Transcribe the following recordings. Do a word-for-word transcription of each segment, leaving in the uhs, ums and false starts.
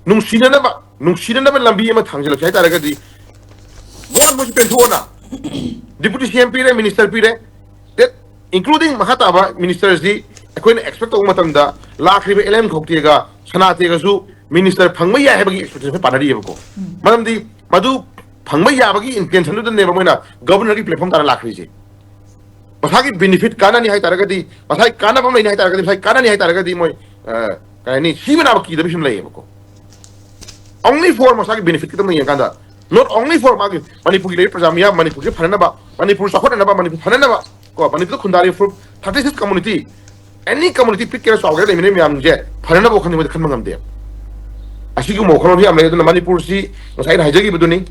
ꯅꯨꯡꯁꯤꯅꯅꯕ ꯅꯨꯡꯁꯤꯅꯅꯕ ꯂꯝꯕꯤ ꯑꯃ ꯊꯥꯡꯖꯤꯜꯂꯛꯁꯦ ꯍꯥꯏꯇꯥꯔꯒꯗꯤ, ꯒꯣꯟ ꯃꯣꯏꯁꯨ ꯄꯦꯟꯊꯣꯛꯑꯣꯅ꯫ ꯗꯤꯄꯨꯇꯤ ꯁꯤ ꯑꯦꯝ ꯄꯤꯔꯦ, ꯃꯤꯅꯤꯁꯇꯔ ꯄꯤꯔꯦ, ꯗꯦꯠ ꯏꯟꯀ꯭ꯂꯨꯗꯤꯡ ꯃꯈꯥ ꯇꯥꯕ ꯃꯤꯅꯤꯁꯇꯔꯁꯤ ꯑꯩꯈꯣꯏꯅ ꯑꯦꯛꯁꯄꯦꯛ ꯇꯧꯕ ꯃꯇꯝꯗ ꯂꯥꯛꯈ꯭ꯔꯤꯕ ꯑꯦꯜ ꯑꯦꯝ ꯈꯧꯇꯦꯒ ꯁꯅꯥꯇꯦꯒꯁꯨ ꯃꯤꯅꯤꯁꯇꯔ ꯐꯪꯕ ꯌꯥꯏ ꯍꯥꯏꯕꯒꯤ ꯑꯦꯛꯁꯄꯦꯛꯇꯦꯁꯟ ꯄꯥꯟꯅꯔꯤꯑꯕꯀꯣ꯫ ꯃꯔꯝꯗꯤ ꯃꯗꯨ ꯐꯪꯕ ꯌꯥꯕꯒꯤ ꯏꯟꯇꯦꯟꯁꯟꯗꯨꯗꯅꯦꯕ ꯃꯣꯏꯅ ꯒꯕꯔꯅꯔꯒꯤ ꯄ꯭ꯂꯦꯠꯐꯣꯝ ꯇꯥꯟꯅ ꯂꯥꯛꯈ꯭ꯔꯤꯁꯦ꯫ ꯃꯁꯥꯒꯤ ꯕꯦꯅꯤꯐꯤꯠ ꯀꯥꯟꯅꯅꯤ ꯍꯥꯏ ꯇꯥꯔꯒꯗꯤ, ꯃꯁꯥꯒꯤ ꯀꯥꯟꯅꯕ ꯑꯃ ꯂꯩꯅꯤ ꯍꯥꯏ ꯇꯥꯔꯒꯗꯤ, ꯃꯁꯥꯒꯤ ꯀꯥꯟꯅꯅꯤ ꯍꯥꯏ ꯇꯥꯔꯒꯗꯤ ꯃꯣꯏ, ꯑ, ꯀꯩ ꯍꯥꯏꯅꯤ, ꯁꯤꯕ ꯅꯥꯕ ꯀꯤꯗꯕ ꯁꯨꯝ ꯂꯩꯌꯦꯕꯀꯣ꯫ Only for ꯃꯁꯥꯒꯤ ꯕꯦꯅꯤꯐꯤꯠ ꯈꯤꯇꯪ ꯌꯦꯡꯉꯀꯥꯟꯗ, not only for ꯃꯥꯒꯤ ꯃꯅꯤꯄꯨꯔꯒꯤ ꯂꯩꯔꯤꯕ ꯄ꯭ꯔꯖꯥ ꯃꯤꯌꯥꯝ, ꯃꯅꯤꯄꯨꯔꯒꯤ ꯐꯅꯅꯕ, ꯃꯅꯤꯄꯨꯔ ꯆꯥꯎꯈꯠꯅꯅꯕ, ꯃꯅꯤꯄꯨꯔ ꯐꯅꯅꯕ, ꯀꯣ, ꯃꯅꯤꯄꯨꯔꯗ ꯈꯨꯟꯗꯥꯔꯤꯕ ꯐꯨꯔꯨꯞ thirty six community, any community ꯄꯤꯛꯀꯦꯔꯥ ꯆꯥꯎꯒꯦꯔꯥ ꯂꯩꯃꯤꯟꯅꯔꯤꯕ ꯃꯌꯥꯝꯁꯦ ꯐꯅꯅꯕ ꯋꯥꯈꯜ ꯃꯣꯏꯗ ꯈꯟꯕ ꯉꯝꯗꯦꯕ꯫ ꯑꯁꯤꯒꯨꯝꯕ ꯋꯥꯈꯜꯂꯣꯟꯁꯨ ꯌꯥꯝ ꯂꯩ꯫ ꯑꯗꯨꯅ ꯃꯅꯤꯄꯨꯔꯁꯤ ꯉꯁꯥꯏ ꯑꯩꯅ ꯍꯥꯏꯖꯈꯤꯕꯗꯨꯅꯤ,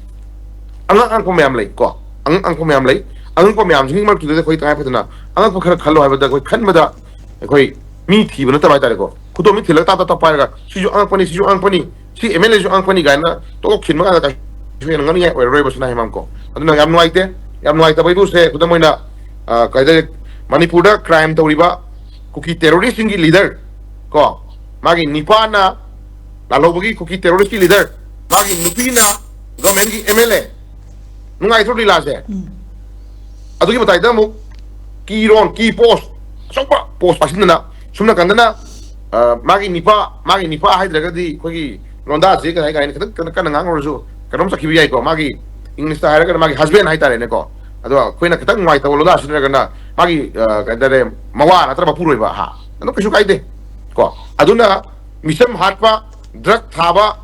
ꯑꯉꯛ ꯑꯉꯛꯄ ꯃꯌꯥꯝ ꯂꯩ ꯀꯣ, ꯑꯉꯛ ꯑꯉꯛꯄ ꯃꯌꯥꯝ ꯂꯩ꯫ ꯑꯉꯛꯄ ꯃꯌꯥꯝꯁꯤꯒꯤ ꯃꯔꯛꯇꯨꯗ ꯑꯩꯈꯣꯏ ꯇꯉꯥꯏ ꯐꯗꯅ ꯑꯉꯛꯄ ꯈꯔ ꯈꯜꯂꯣ ꯍꯥꯏꯕꯗ, ꯑꯩꯈꯣꯏ ꯈꯟꯕꯗ ꯑꯩꯈꯣꯏ ꯃꯤ ꯊꯤꯕ ꯅꯠꯇꯕ ꯍꯥꯏꯇꯥꯔꯦꯀꯣ, ꯈꯨꯗꯣꯝ ꯃꯤ ꯊꯤꯜꯂꯒ ꯇꯥꯞ ꯇꯥꯞ ꯇꯥꯞ ꯄꯥꯏꯔꯒ ꯁꯤꯁꯨ ꯑꯉꯛꯄꯅꯤ, ꯁꯤꯁꯨ ꯑꯉꯛꯄꯅꯤ, ꯁꯤ ꯑꯦꯝ ꯑꯦꯜ ꯑꯦꯁꯨ ꯑꯉꯛꯄꯅꯤ ꯀꯥꯏꯅ ꯇꯣꯛ ꯊꯤꯟꯕ ꯀꯥꯟꯗ ꯀꯩꯁꯨ ꯍꯦꯟꯅ ꯉꯛꯅꯤꯡꯉꯥꯏ ꯑꯣꯏꯔꯔꯣꯏꯕ ꯁꯅꯥ ꯍꯦꯃꯥꯝ ꯀꯣ꯫ ꯑꯗꯨꯅ ꯌꯥꯝ ꯅꯨꯡꯉꯥꯏꯇꯦ, ꯌꯥꯝ ꯅꯨꯡꯉꯥꯏꯇꯕ ꯍꯥꯏꯕꯨꯁꯦ ꯈꯨꯗꯝ ꯑꯣꯏꯅ, ꯑ, ꯀꯩ ꯍꯥꯏꯇꯥꯔꯦ, ꯃꯅꯤꯄꯨꯔꯗ ꯀ꯭ꯔꯥꯏꯝ ꯇꯧꯔꯤꯕ ꯀꯨꯀꯤ ꯇꯦꯔꯣꯔꯤꯁꯁꯤꯡꯒꯤ ꯂꯤꯗꯔ ꯀꯣ, ꯃꯥꯒꯤ ꯅꯤꯄꯥꯅ ꯂꯥꯜꯍꯧꯕꯒꯤ ꯀꯨꯀꯤ ꯇꯦꯔꯣꯔꯤꯁꯀꯤ ꯂꯤꯗꯔ, ꯃꯥꯒꯤ ꯅꯨꯄꯤꯅ ꯒꯚꯔꯟꯃꯦꯟꯒꯤ ꯑꯦꯝ ꯑꯦꯜ ꯑꯦ꯫ ꯅꯨꯡꯉꯥꯏꯇ꯭ꯔꯣ ꯂꯤꯂꯥꯁꯦ? ꯑꯗꯨꯒꯤ ꯃꯇꯥꯏꯗ ꯑꯃꯨꯛ ꯀꯤ ꯔꯣꯟ, ꯀꯤ ꯄꯣꯁ, ꯑꯆꯧꯕ ꯄꯣꯁ ꯄꯥꯏꯁꯤꯟꯗꯅ, ꯁꯨꯝ ꯅꯥꯀꯟꯗꯅ, ꯑ, ꯃꯥꯒꯤ ꯅꯤꯄꯥ, ꯃꯥꯒꯤ ꯅꯤꯄꯥ ꯍꯥꯏꯗ꯭ꯔꯒꯗꯤ ꯑꯩꯈꯣꯏꯒꯤ ꯂꯣꯟꯗꯥꯁꯦ ꯀꯩ ꯍꯥꯏ, ꯀꯩ ꯍꯥꯏꯅꯤ, ꯈꯤꯇꯪ ꯀꯟꯅ, ꯀꯟꯅ ꯉꯥꯡꯉꯨꯔꯁꯨ ꯀꯩꯅꯣꯝ ꯆꯠꯈꯤꯕ ꯌꯥꯏꯀꯣ, ꯃꯥꯒꯤ ꯏꯪꯂꯤꯁꯇ ꯍꯥꯏꯔꯒꯅ ꯃꯥꯒꯤ ꯍꯁꯕꯦꯟ ꯍꯥꯏꯇꯥꯔꯦꯅꯦꯀꯣ꯫ ꯑꯗꯣ ꯑꯩꯈꯣꯏꯅ ꯈꯤꯇꯪ ꯅꯨꯡꯉꯥꯏꯇꯕ ꯂꯣꯟꯗꯥ ꯁꯤꯖꯤꯟꯅꯔꯒꯅ ꯃꯥꯒꯤ, ꯑ, ꯀꯩ ꯍꯥꯏꯇꯥꯔꯦ, ꯃꯋꯥ ꯅꯠꯇ꯭ꯔ ꯃꯄꯨꯔꯣꯏꯕ ꯍꯥ, ꯑꯗꯨꯝ ꯀꯩꯁꯨ ꯀꯥꯏꯗꯦ ꯀꯣ꯫ ꯑꯗꯨꯅ ꯃꯤꯆꯝ ꯍꯥꯠꯄ, ꯗ꯭ꯔꯒ ꯊꯥꯕ,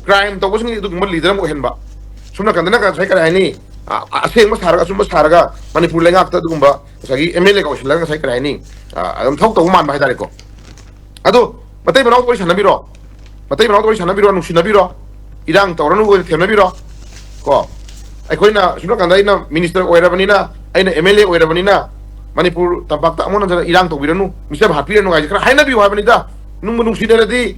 ꯀ꯭ꯔꯥꯏꯝ ꯇꯧꯕꯁꯤꯡꯒꯤ ꯑꯗꯨꯒꯨꯝꯕ ꯂꯤꯗꯔ ꯑꯃ ꯑꯣꯏꯍꯟꯕ꯫ ꯁꯣꯝ ꯅꯥꯀꯟꯗꯅ ꯉꯁꯥꯏ ꯀꯔꯤ ꯍꯥꯏꯅꯤ, ꯑ-, ꯑ-, ꯑꯁꯦꯡꯕ ꯁꯥꯔꯒ, ꯑꯆꯨꯝꯕ ꯁꯥꯔꯒ, ꯃꯅꯤꯄꯨꯔ ꯂꯩꯉꯥꯛꯇ ꯑꯗꯨꯒꯨꯝꯕ ꯉꯁꯥꯏꯒꯤ ꯑꯦꯝ ꯑꯦꯜ ꯑꯦꯒ ꯑꯣꯏꯁꯤꯜꯂꯒ ꯉꯁꯥꯏ ꯀꯔꯤ ꯍꯥꯏꯅꯤ, ꯑ, ꯑꯗꯨꯝ ꯊꯕꯛ ꯇꯧꯕ ꯃꯥꯟꯕ ꯍꯥꯏꯇꯥꯔꯦꯀꯣ꯫ ꯑꯗꯣ ꯃꯇꯩ ꯃꯅꯥꯎꯗ ꯋꯥꯔꯤ ꯁꯥꯟꯅꯕꯤꯔꯣ, ꯃꯇꯩ ꯃꯅꯥꯎꯗ ꯋꯥꯔꯤ ꯁꯥꯟꯅꯕꯤꯔꯣ, ꯅꯨꯡꯁꯤꯅꯕꯤꯔꯣ, ꯏꯔꯥꯡ ꯇꯧꯔꯅꯨ ꯑꯣꯏꯅ ꯊꯦꯝꯅꯕꯤꯔꯣ ꯀꯣ꯫ ꯑꯩꯈꯣꯏꯅ ꯁꯨꯝ ꯀꯥꯟꯗ ꯑꯩꯅ ꯃꯤꯅꯤꯁꯇꯔ ꯑꯣꯏꯔꯕꯅꯤꯅ, ꯑꯩꯅ ꯑꯦꯝ ꯑꯦꯜ ꯑꯦ ꯑꯣꯏꯔꯕꯅꯤꯅ, ꯃꯅꯤꯄꯨꯔ ꯇꯝꯄꯥꯛꯇ ꯑꯃꯨꯛ ꯍꯟꯅ ꯏꯔꯥꯡ ꯇꯧꯕꯤꯔꯅꯨ, ꯃꯤꯆꯝ ꯍꯥꯠꯄꯤꯔꯅꯨ ꯍꯥꯏꯁꯦ ꯈꯔ ꯍꯥꯏꯅꯕꯤꯌꯨ ꯍꯥꯏꯕꯅꯤꯗ꯫ ꯅꯨꯡꯕꯨ ꯅꯨꯡꯁꯤꯅꯔꯗꯤ,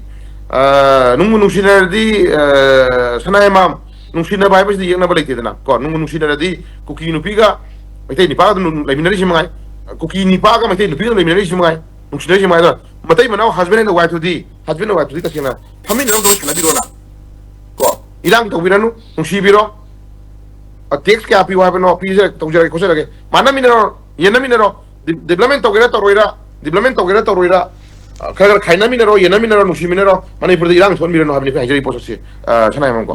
ꯑ, ꯅꯨꯡꯕꯨ ꯅꯨꯡꯁꯤꯅꯔꯗꯤ, ꯑ, ꯁꯅꯥ ꯍꯦꯃꯥꯝ, ꯅꯨꯡꯁꯤꯅꯕ ꯍꯥꯏꯕꯁꯤꯗꯤ ꯌꯦꯛꯅꯕ ꯂꯩꯇꯦꯗꯅ ꯀꯣ꯫ ꯅꯨꯡꯕꯨ ꯅꯨꯡꯁꯤꯅꯔꯗꯤ ꯀꯨꯀꯤ ꯅꯨꯄꯤꯒ ꯃꯩꯇꯩ ꯅꯨꯄꯥꯒ ꯑꯗꯨꯝ ꯂꯩꯃꯤꯟꯅꯔꯤꯁꯤ ꯃꯉꯥꯏ, ꯀꯨꯀꯤ ꯅꯤꯄꯥꯒ ꯃꯩꯇꯩ ꯅꯨꯄꯤꯒ ꯂꯩꯃꯤꯟꯅꯔꯤꯁꯤ ꯃꯉꯥꯏ꯫ ꯅꯨꯡꯁꯤꯅꯔꯤꯁꯤ ꯃꯥꯏꯗ ꯃꯇꯩ ꯃꯅꯥꯎ husband and wife ꯇꯨꯗꯤ, husband and wife ꯇꯨꯗꯤ ꯇꯁꯦꯡꯅ ꯐꯝꯃꯤꯟꯅꯔꯒ ꯂꯣꯏ ꯁꯥꯟꯅꯕꯤꯔꯣꯅ꯫ ꯀꯣ, ꯏꯔꯥꯡ ꯇꯧꯕꯤꯔꯅꯨ, ꯅꯨꯡꯁꯤꯕꯤꯔꯣ꯫ ꯇꯦꯛꯁ ꯀꯌꯥ ꯄꯤꯌꯨ ꯍꯥꯏꯕꯅꯣ, ꯄꯤꯖꯔꯒꯦ, ꯇꯧꯖꯔꯒꯦ, ꯈꯣꯠꯆꯔꯒꯦ꯫ ꯃꯥꯟꯅꯃꯤꯟꯅꯔꯣ, ꯌꯦꯟꯅꯃꯤꯟꯅꯔꯣ꯫ ꯗꯤꯕ꯭ꯂꯞꯃꯦꯟ ꯇꯧꯒꯦꯔꯥ ꯇꯧꯔꯣꯏꯔꯥ, ꯗꯤꯕ꯭ꯂꯞꯃꯦꯟ ꯇꯧꯒꯦꯔꯥ ꯇꯧꯔꯣꯏꯔꯥ, ꯈꯔ ꯈꯔ ꯈꯥꯏꯅꯃꯤꯟꯅꯔꯣ, ꯌꯦꯟꯅꯃꯤꯟꯅꯔꯣ, ꯅꯨꯡꯁꯤꯃꯤꯟꯅꯔꯣ꯫ ꯃꯅꯤꯄꯨꯔꯗ ꯏꯔꯥꯡ ꯊꯣꯛꯍꯟꯕꯤꯔꯅꯨ ꯍꯥꯏꯕꯅꯤ ꯑꯩꯈꯣꯏ ꯍꯥꯏꯖꯔꯤꯕ ꯄꯣꯠꯁꯛꯁꯦ꯫ ꯁꯅꯥ ꯍꯦꯃꯝꯀꯣ,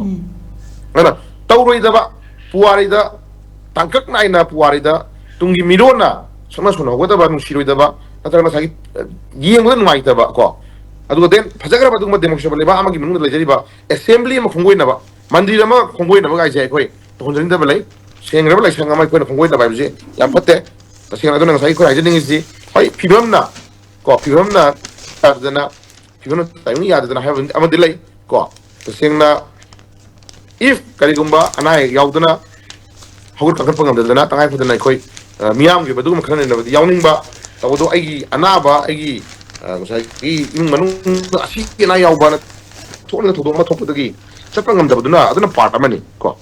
ꯑꯗꯨꯅ ꯇꯧꯔꯣꯏꯗꯕ, ꯄꯨꯋꯥꯔꯤꯗ, ꯇꯥꯡꯀꯛ ꯅꯥꯏꯅ ꯄꯨꯋꯥꯔꯤꯗ ꯇꯨꯡꯒꯤ ꯃꯤꯔꯣꯟꯅ ꯁꯛꯅ ꯁꯣꯟꯅꯍꯧꯒꯗꯕ, ꯅꯨꯡꯁꯤꯔꯣꯏꯗꯕ, ꯅꯠꯇ꯭ꯔꯒ ꯉꯁꯥꯏꯒꯤ ꯌꯦꯡꯕꯗ ꯅꯨꯡꯉꯥꯏꯇꯕ ꯀꯣ, ꯑꯗꯨꯒ ꯗꯦꯟ ꯐꯖꯈ꯭ꯔꯕ ꯑꯗꯨꯒꯨꯝꯕ ꯗꯦꯃꯣꯀ꯭ꯔꯦꯁꯤ ꯂꯩꯕꯥꯛ ꯑꯃꯒꯤ ꯃꯅꯨꯡꯗ ꯂꯩꯖꯔꯤꯕ ꯑꯦꯁꯦꯝꯕ꯭ꯂꯤ ꯑꯃ ꯈꯣꯡꯒꯣꯏꯅꯕ, ꯃꯟꯗꯤꯔ ꯑꯃ ꯈꯣꯡꯒꯣꯏꯅꯕ ꯀꯥꯏꯁꯦ ꯑꯩꯈꯣꯏ ꯇꯧꯍꯟꯖꯅꯤꯡꯗꯕ ꯂꯩ꯫ ꯁꯦꯡꯈ꯭ꯔꯕ ꯂꯥꯏꯁꯪ ꯑꯃ ꯑꯩꯈꯣꯏꯅ ꯈꯣꯡꯒꯣꯏꯅꯕ ꯍꯥꯏꯕꯁꯤ ꯌꯥꯝ ꯐꯠꯇꯦ꯫ ꯇꯁꯦꯡꯅ ꯑꯗꯨꯅ ꯉꯁꯥꯏ ꯑꯩꯈꯣꯏ ꯍꯥꯏꯖꯅꯤꯡꯉꯤꯁꯤ, ꯍꯣꯏ, ꯐꯤꯕꯝꯅ ꯀꯣ, ꯐꯤꯕꯝꯅ ꯌꯥꯗꯗꯅ, ꯐꯤꯕꯝꯅ ꯇꯥꯏꯃꯤꯡ ꯌꯥꯗꯗꯅ ꯍꯥꯏꯕ ꯑꯃꯗꯤ ꯂꯩ ꯀꯣ꯫ ꯇꯁꯦꯡꯅ, ꯏꯐ ꯀꯔꯤꯒꯨꯝꯕ ꯑꯅꯥ ꯑꯌꯦꯛ ꯌꯥꯎꯗꯅ ꯍꯧꯒꯠ ꯀꯥꯡꯈꯠꯄ ꯉꯝꯗꯗꯅ ꯇꯉꯥꯏ ꯐꯗꯅ ꯑꯩꯈꯣꯏ, ꯑ, ꯃꯤꯌꯥꯝꯒꯤ ꯑꯣꯏꯕ ꯑꯗꯨꯒꯨꯝꯕ ꯈꯔ ꯅꯩꯅꯕꯗꯤ ꯌꯥꯎꯅꯤꯡꯕ, ꯇꯧꯕꯗꯣ ꯑꯩꯒꯤ ꯑꯅꯥꯕ, ꯑꯩꯒꯤ, ꯑ, ꯉꯁꯥꯏꯒꯤ ꯏꯃꯨꯡ ꯃꯅꯨꯡ ꯑꯁꯤ ꯑꯅꯥ ꯌꯥꯎꯕꯅ ꯊꯣꯛꯅ ꯊꯧꯗꯣꯛ ꯑꯃ ꯊꯣꯛꯄꯗꯒꯤ ꯆꯠꯄ ꯉꯝꯗꯕꯗꯨꯅ ꯑꯗꯨꯅ ꯄꯥꯔꯠ ꯑꯃꯅꯤ ꯀꯣ꯫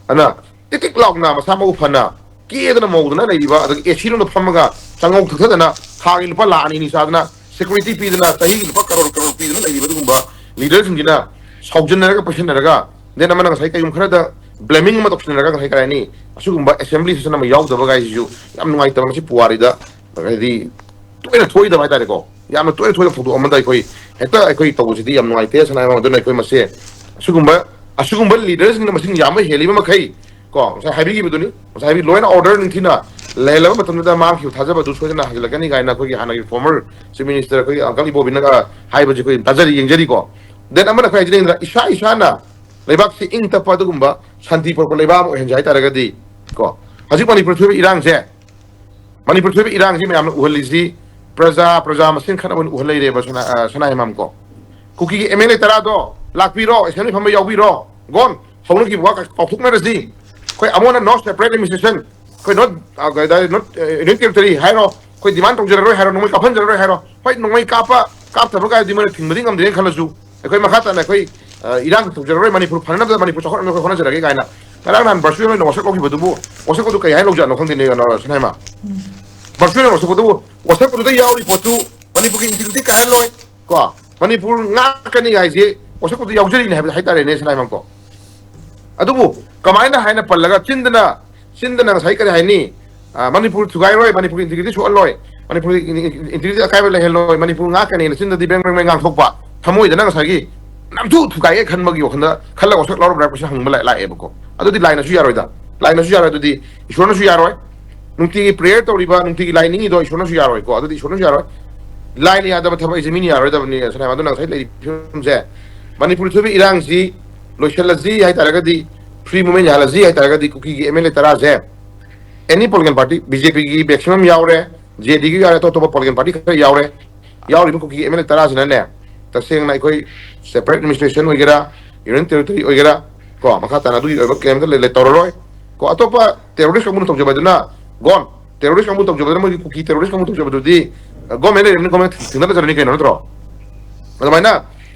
ꯑꯗꯨꯅ ꯇꯤꯛ ꯇꯤꯛ ꯂꯥꯎꯅ ꯃꯁꯥ ꯃꯎ ꯐꯅ ꯀꯦꯗꯅ ꯃꯧꯗꯅ ꯂꯩꯔꯤꯕ, ꯑꯗꯒꯤ ꯑꯦꯁꯤ ꯔꯨꯝꯗ ꯐꯝꯃꯒ ꯆꯉꯧ ꯊꯛꯊꯗꯅ ꯊꯥꯒꯤ ꯂꯨꯄꯥ ꯂꯥꯈ ꯑꯅꯤ ꯑꯅꯤ ꯆꯥꯗꯅ ꯁꯦꯀ꯭ꯌꯨꯔꯤꯇꯤ ꯄꯤꯗꯅ ꯆꯍꯤꯒꯤ ꯂꯨꯄꯥ ꯀꯔꯣꯔ ꯀꯔꯣꯔ ꯄꯤꯗꯅ ꯂꯩꯔꯤꯕ ꯑꯗꯨꯒꯨꯝꯕ ꯂꯤꯗꯔꯁꯤꯡꯁꯤꯅ ꯁꯥꯎꯖꯟꯅꯔꯒ ꯄꯩꯁꯟꯅꯔꯒ, ꯗꯦꯟ ꯑꯃꯅ ꯉꯁꯥꯏ ꯀꯩꯒꯨꯝꯕ ꯈꯔꯗ ꯕ꯭ꯂꯦꯃꯤꯡ ꯑꯃ ꯇꯧꯁꯤꯟꯅꯔꯒ ꯉꯁꯥꯏ ꯀꯔꯤ ꯍꯥꯏꯅꯤ, ꯑꯁꯤꯒꯨꯝꯕ ꯑꯦꯁꯦꯝꯕ꯭ꯂꯤ ꯁꯦꯁꯟ ꯑꯃ ꯌꯥꯎꯗꯕ ꯀꯥꯏꯁꯤꯁꯨ ꯌꯥꯝ ꯅꯨꯡꯉꯥꯏꯇꯕ꯫ ꯃꯁꯤ ꯄꯨꯋꯥꯔꯤꯗ ꯍꯥꯏꯗꯤ ꯇꯣꯏꯅ ꯊꯣꯛꯏꯗꯕ ꯍꯥꯏꯇꯥꯔꯦꯀꯣ꯫ ꯌꯥꯝꯅ ꯇꯣꯏꯅ ꯊꯣꯛꯏꯕ ꯊꯧꯗꯣꯛ ꯑꯃꯗ ꯑꯩꯈꯣꯏ ꯍꯦꯛꯇ ꯑꯩꯈꯣꯏ ꯇꯧꯕꯁꯤꯗꯤ ꯌꯥꯝ ꯅꯨꯡꯉꯥꯏꯇꯦ꯫ ꯁꯅꯥ ꯍꯥꯏꯕ ꯑꯗꯨꯅ ꯑꯩꯈꯣꯏ ꯃꯁꯦ ꯑꯁꯤꯒꯨꯝꯕ, ꯑꯁꯤꯒꯨꯝꯕ ꯂꯤꯗꯔꯁꯤꯡꯅ ꯃꯁꯤꯡ ꯌꯥꯝꯕ ꯍꯦꯜꯂꯤꯕ ꯃꯈꯩ ꯀꯣ, ꯉꯁꯥꯏ ꯍꯥꯏꯕꯤꯈꯤꯕꯗꯨꯅꯤ, ꯉꯁꯥꯏ ꯍꯥꯏꯕꯤ ꯂꯣ ꯑꯦꯟ ꯑꯣꯔꯗꯔ ꯅꯤꯡꯊꯤꯅ ꯂꯩꯍꯜꯂꯕ ꯃꯇꯝꯗ ꯃꯥꯡꯈꯤꯕ ꯊꯥꯖꯕꯗꯨ ꯁꯣꯏꯗꯅ ꯍꯟꯖꯤꯜꯂꯛꯀꯅꯤ ꯀꯥꯏꯅ ꯑꯩꯈꯣꯏꯒꯤ ꯍꯥꯟꯅꯒꯤ ꯐꯣꯔꯃꯔ ꯆꯤꯐ ꯃꯤꯅꯤꯁꯇꯔ ꯑꯩꯈꯣꯏꯒꯤ ꯑꯪꯀꯜ ꯏꯕꯣꯕꯤꯅꯒ ꯍꯥꯏꯕꯁꯤ ꯑꯩꯈꯣꯏ ꯇꯥꯖꯔꯤ, ꯌꯦꯡꯖꯔꯤꯀꯣ꯫ ꯗꯦꯟ ꯑꯃꯅ ꯑꯩꯈꯣꯏ ꯍꯥꯏꯖꯅꯤꯡꯕꯗ ꯏꯁꯥ ꯏꯁꯥꯅ ꯂꯩꯕꯥꯛꯁꯤ ꯏꯪ ꯇꯞꯄ ꯑꯗꯨꯒꯨꯝꯕ ꯁꯥꯟꯇꯤ ꯄꯨꯔꯛꯄ ꯂꯩꯕꯥꯛ ꯑꯃ ꯑꯣꯏꯍꯟꯁꯦ ꯍꯥꯏ ꯇꯥꯔꯒꯗꯤ ꯀꯣ, ꯍꯧꯖꯤꯛ ꯃꯅꯤꯄꯨꯔ ꯊꯣꯛꯏꯕ ꯏꯔꯥꯡꯁꯦ, ꯃꯅꯤꯄꯨꯔ ꯊꯣꯛꯏꯕ ꯏꯔꯥꯡꯁꯤ ꯃꯌꯥꯝꯅ ꯎꯍꯜꯂꯤꯁꯤ ꯄ꯭ꯔꯖꯥ, ꯄ꯭ꯔꯖꯥ ꯃꯁꯦꯟ ꯈꯠꯅꯕ ꯑꯣꯏꯅ ꯎꯍꯜ ꯂꯩꯔꯦꯕ ꯁꯅꯥ-, ꯑ, ꯁꯅꯥ ꯍꯦꯃꯝ ꯀꯣ꯫ ꯀꯨꯀꯤꯒꯤ ꯑꯦꯝ ꯑꯦꯜ ꯑꯦ ꯇꯔꯥꯗꯣ ꯂꯥꯛꯄꯤꯔꯣ, ꯑꯦꯁꯦꯝꯕ꯭ꯂꯤ ꯐꯝꯕ ꯌꯥꯎꯕꯤꯔꯣ, ꯒꯣꯟ ꯍꯧꯅꯈꯤꯕ ꯋꯥ ꯀꯥꯎꯊꯣꯛꯅꯔꯁꯤ꯫ ꯑꯩꯈꯣꯏ ꯑꯃꯅ no separate administration, ꯑꯩꯈꯣꯏ not, ꯑ, ꯀꯩ ꯍꯥꯏꯇꯥꯔꯦ, not, ꯑ, Union Territory ꯍꯥꯏꯔꯣ, ꯑꯩꯈꯣꯏ ꯗꯤꯃꯥꯟ ꯇꯧꯖꯔꯔꯣꯏ ꯍꯥꯏꯔꯣ, ꯅꯣꯡꯃꯩ ꯀꯥꯞꯍꯟꯖꯔꯔꯣꯏ ꯍꯥꯏꯔꯣ꯫ ꯍꯣꯏ, ꯅꯣꯡꯃꯩ ꯀꯥꯞꯄ, ꯀꯥꯞꯊꯕ ꯀꯥꯏꯗꯨꯗꯤ ꯃꯣꯏꯅ ꯊꯤꯡꯕꯗꯤ ꯉꯝꯗ꯭ꯔꯦꯅ ꯈꯜꯂꯁꯨ, ꯑꯩꯈꯣꯏ ꯃꯈꯥ ꯇꯥꯅ ꯑꯩꯈꯣꯏ, ꯑ, ꯏꯔꯥꯡ ꯇꯧꯖꯔꯔꯣꯏ, ꯃꯅꯤꯄꯨꯔ ꯐꯅꯅꯕ, ꯃꯅꯤꯄꯨꯔ ꯆꯥꯎꯈꯠꯅꯕ ꯑꯩꯈꯣꯏ ꯍꯣꯠꯅꯖꯔꯒꯦ ꯀꯥꯏꯅ ꯉꯔꯥꯡ ꯅꯍꯥꯟ ꯚꯔꯆꯨꯋꯦꯜ ꯑꯣꯏꯅ ꯋꯥꯁꯛ ꯂꯧꯈꯤꯕꯗꯨꯕꯨ, ꯋꯥꯁꯛ ꯑꯗꯨ ꯀꯩ ꯍꯥꯏꯅ ꯂꯧꯖꯥꯠꯅꯣ ꯈꯪꯗꯦꯅꯦ, ꯀꯩꯅꯣ, ꯁꯅꯥꯏꯃ? ꯚꯔꯆꯨꯋꯦꯜ ꯋꯥꯁꯛꯄꯗꯨꯕꯨ, ꯋꯥꯁꯛꯄꯗꯨꯗ ꯌꯥꯎꯔꯤ ꯄꯣꯠꯇꯨ ꯃꯅꯤꯄꯨꯔꯒꯤ ꯏꯟꯇꯤꯒ꯭ꯔꯤꯇꯤ ꯀꯥꯏꯍꯜꯂꯣꯏ꯫ ꯀꯣ, ꯃꯅꯤꯄꯨꯔ ꯉꯥꯛꯀꯅꯤ ꯍꯥꯏꯁꯦ ꯋꯥꯁꯛꯄꯗꯨ ꯌꯥꯎꯖꯔꯤꯅꯦ ꯍꯥꯏꯕ ꯍꯥꯏꯇꯥꯔꯦꯅꯦ, ꯁꯅꯥꯏꯃꯝꯀꯣ꯫ ꯑꯗꯨꯕꯨ ꯀꯃꯥꯏꯅ ꯍꯥꯏꯅ ꯄꯜꯂꯒ ꯆꯤꯟꯗꯅ, ꯆꯤꯟꯗꯅ ꯉꯁꯥꯏ ꯀꯔꯤ ꯍꯥꯏꯅꯤ? ꯑ, ꯃꯅꯤꯄꯨꯔ ꯊꯨꯒꯥꯏꯔꯣꯏ, ꯃꯅꯤꯄꯨꯔꯒꯤ ꯏꯟꯇꯤꯒ꯭ꯔꯤꯇꯤ ꯁꯣꯛꯍꯜꯂꯣꯏ, ꯃꯅꯤꯄꯨꯔꯒꯤ ꯏꯟꯇꯤꯒ꯭ꯔꯤꯇꯤ ꯑꯀꯥꯏꯕ ꯂꯩꯍꯜꯂꯣꯏ, ꯃꯅꯤꯄꯨꯔ ꯉꯥꯛꯀꯅꯤꯅ ꯆꯤꯟꯗꯗꯤ ꯕ꯭ꯔꯦꯡ ꯕ꯭ꯔꯦꯡ ꯕ꯭ꯔꯦꯡ ꯉꯥꯡꯊꯣꯛꯄ, ꯊꯃꯣꯏꯗꯅ ꯉꯁꯥꯏꯒꯤ ꯅꯝꯊꯨ ꯊꯨꯒꯥꯏꯒꯦ ꯈꯟꯕꯒꯤ ꯋꯥꯈꯜꯗ ꯈꯜꯂꯒ ꯋꯥꯁꯛ ꯂꯧꯔꯕ꯭ꯔꯥ ꯍꯥꯏꯕꯁꯤ ꯍꯪꯕ ꯂꯥꯛ-, ꯂꯥꯛꯑꯦꯕꯀꯣ꯫ ꯑꯗꯨꯗꯤ ꯂꯥꯏꯅꯁꯨ ꯌꯥꯔꯣꯏꯗ, ꯂꯥꯏꯅꯁꯨ ꯌꯥꯔꯣꯏ꯫ ꯑꯗꯨꯗꯤ ꯏꯁꯣꯔꯅꯁꯨ ꯌꯥꯔꯣꯏ, ꯅꯨꯡꯇꯤꯒꯤ ꯄ꯭ꯔꯦꯌꯔ ꯇꯧꯔꯤꯕ, ꯅꯨꯡꯇꯤꯒꯤ ꯂꯥꯏ ꯅꯤꯡꯉꯤꯗꯣ ꯏꯁꯣꯔꯅꯁꯨ ꯌꯥꯔꯣꯏꯀꯣ꯫ ꯑꯗꯨꯗꯤ ꯏꯁꯣꯔꯅꯁꯨ ꯌꯥꯔꯣꯏ꯫ ꯂꯥꯏꯅ ꯌꯥꯗꯕ ꯊꯕꯛ ꯑꯩꯁꯦ ꯃꯤꯅ ꯌꯥꯔꯣꯏꯗꯕꯅꯤ꯫ ꯁꯅꯥꯏꯃ, ꯑꯗꯨꯅ ꯉꯁꯥꯏ ꯂꯩꯔꯤꯕ ꯐꯤꯕꯝꯁꯦ, ꯃꯅꯤꯄꯨꯔꯗ ꯊꯣꯛꯏꯕ ꯏꯔꯥꯡꯁꯤ ꯂꯣꯏꯁꯤꯜꯂꯁꯤ ꯍꯥꯏꯇꯥꯔꯒꯗꯤ, ꯐ꯭ꯔꯤ ꯃꯨꯚꯃꯦꯟ ꯌꯥꯍꯜꯂꯁꯤ ꯍꯥꯏꯇꯥꯔꯒꯗꯤ, ꯀꯨꯀꯤꯒꯤ ꯑꯦꯝ ꯑꯦꯜ ꯑꯦ ꯇꯔꯥꯁꯦ ꯑꯦꯅꯤ ꯄꯣꯂꯤꯇꯤꯀꯦꯜ ꯄꯥꯔꯇꯤ, ꯕꯤ ꯖꯦ ꯄꯤꯒꯤ ꯃꯦꯛꯁꯤꯃꯝ ꯌꯥꯎꯔꯦ, ꯖꯦ ꯗꯤꯒꯤ ꯌꯥꯎꯔꯦ, ꯑꯇꯣꯞ ꯑꯇꯣꯞꯄ ꯄꯣꯂꯤꯇꯤꯀꯦꯜ ꯄꯥꯔꯇꯤ ꯈꯔ ꯌꯥꯎꯔꯦ, ꯌꯥꯎꯔꯤꯕ ꯀꯨꯀꯤꯒꯤ ꯑꯦꯝ ꯑꯦꯜ ꯑꯦ ꯇꯔꯥꯁꯤꯅꯅꯦ, ꯇꯁꯦꯡꯅ ꯑꯩꯈꯣꯏ ꯁꯦꯄꯔꯦꯠ ꯑꯦꯗꯃꯤꯅꯤꯁꯇ꯭ꯔꯦꯁꯟ ꯑꯣꯏꯒꯦꯔꯥ, ꯌꯨꯅꯤꯌꯟ ꯇꯦꯔꯤꯇꯣꯔꯤ ꯑꯣꯏꯒꯦꯔꯥ, ꯀꯣ, ꯃꯈꯥ ꯇꯥꯅ ꯑꯗꯨꯒꯤ ꯑꯣꯏꯕ ꯀꯔꯤꯝꯇ ꯂꯩ-, ꯂꯩ-, ꯇꯧꯔꯔꯣꯏ꯫ ꯀꯣ, ꯑꯇꯣꯞꯄ ꯇꯦꯔꯣꯔꯤꯁ ꯀꯥꯡꯕꯨꯅ ꯇꯧꯖꯕ ꯍꯥꯏꯗꯨꯅ ꯒꯣꯟ, ꯇꯦꯔꯣꯔꯤꯁ ꯀꯥꯡꯕꯨ ꯇꯧꯖꯕꯗ, ꯃꯣꯏꯒꯤ ꯀꯨꯀꯤ ꯇꯦꯔꯣꯔꯤꯁ ꯀꯥꯡꯕꯨ ꯇꯧꯖꯕꯗꯨꯗꯤ, ꯑ, ꯒꯣꯔꯃꯦꯟ ꯂꯩꯔꯕꯅꯤꯅ ꯒꯣꯔꯃꯦꯟ ꯊꯦꯡꯅꯗꯖꯔꯅꯤ ꯀꯩꯅꯣ, ꯅꯠꯇ꯭ꯔꯣ? ꯑꯗꯨꯃꯥꯏꯅ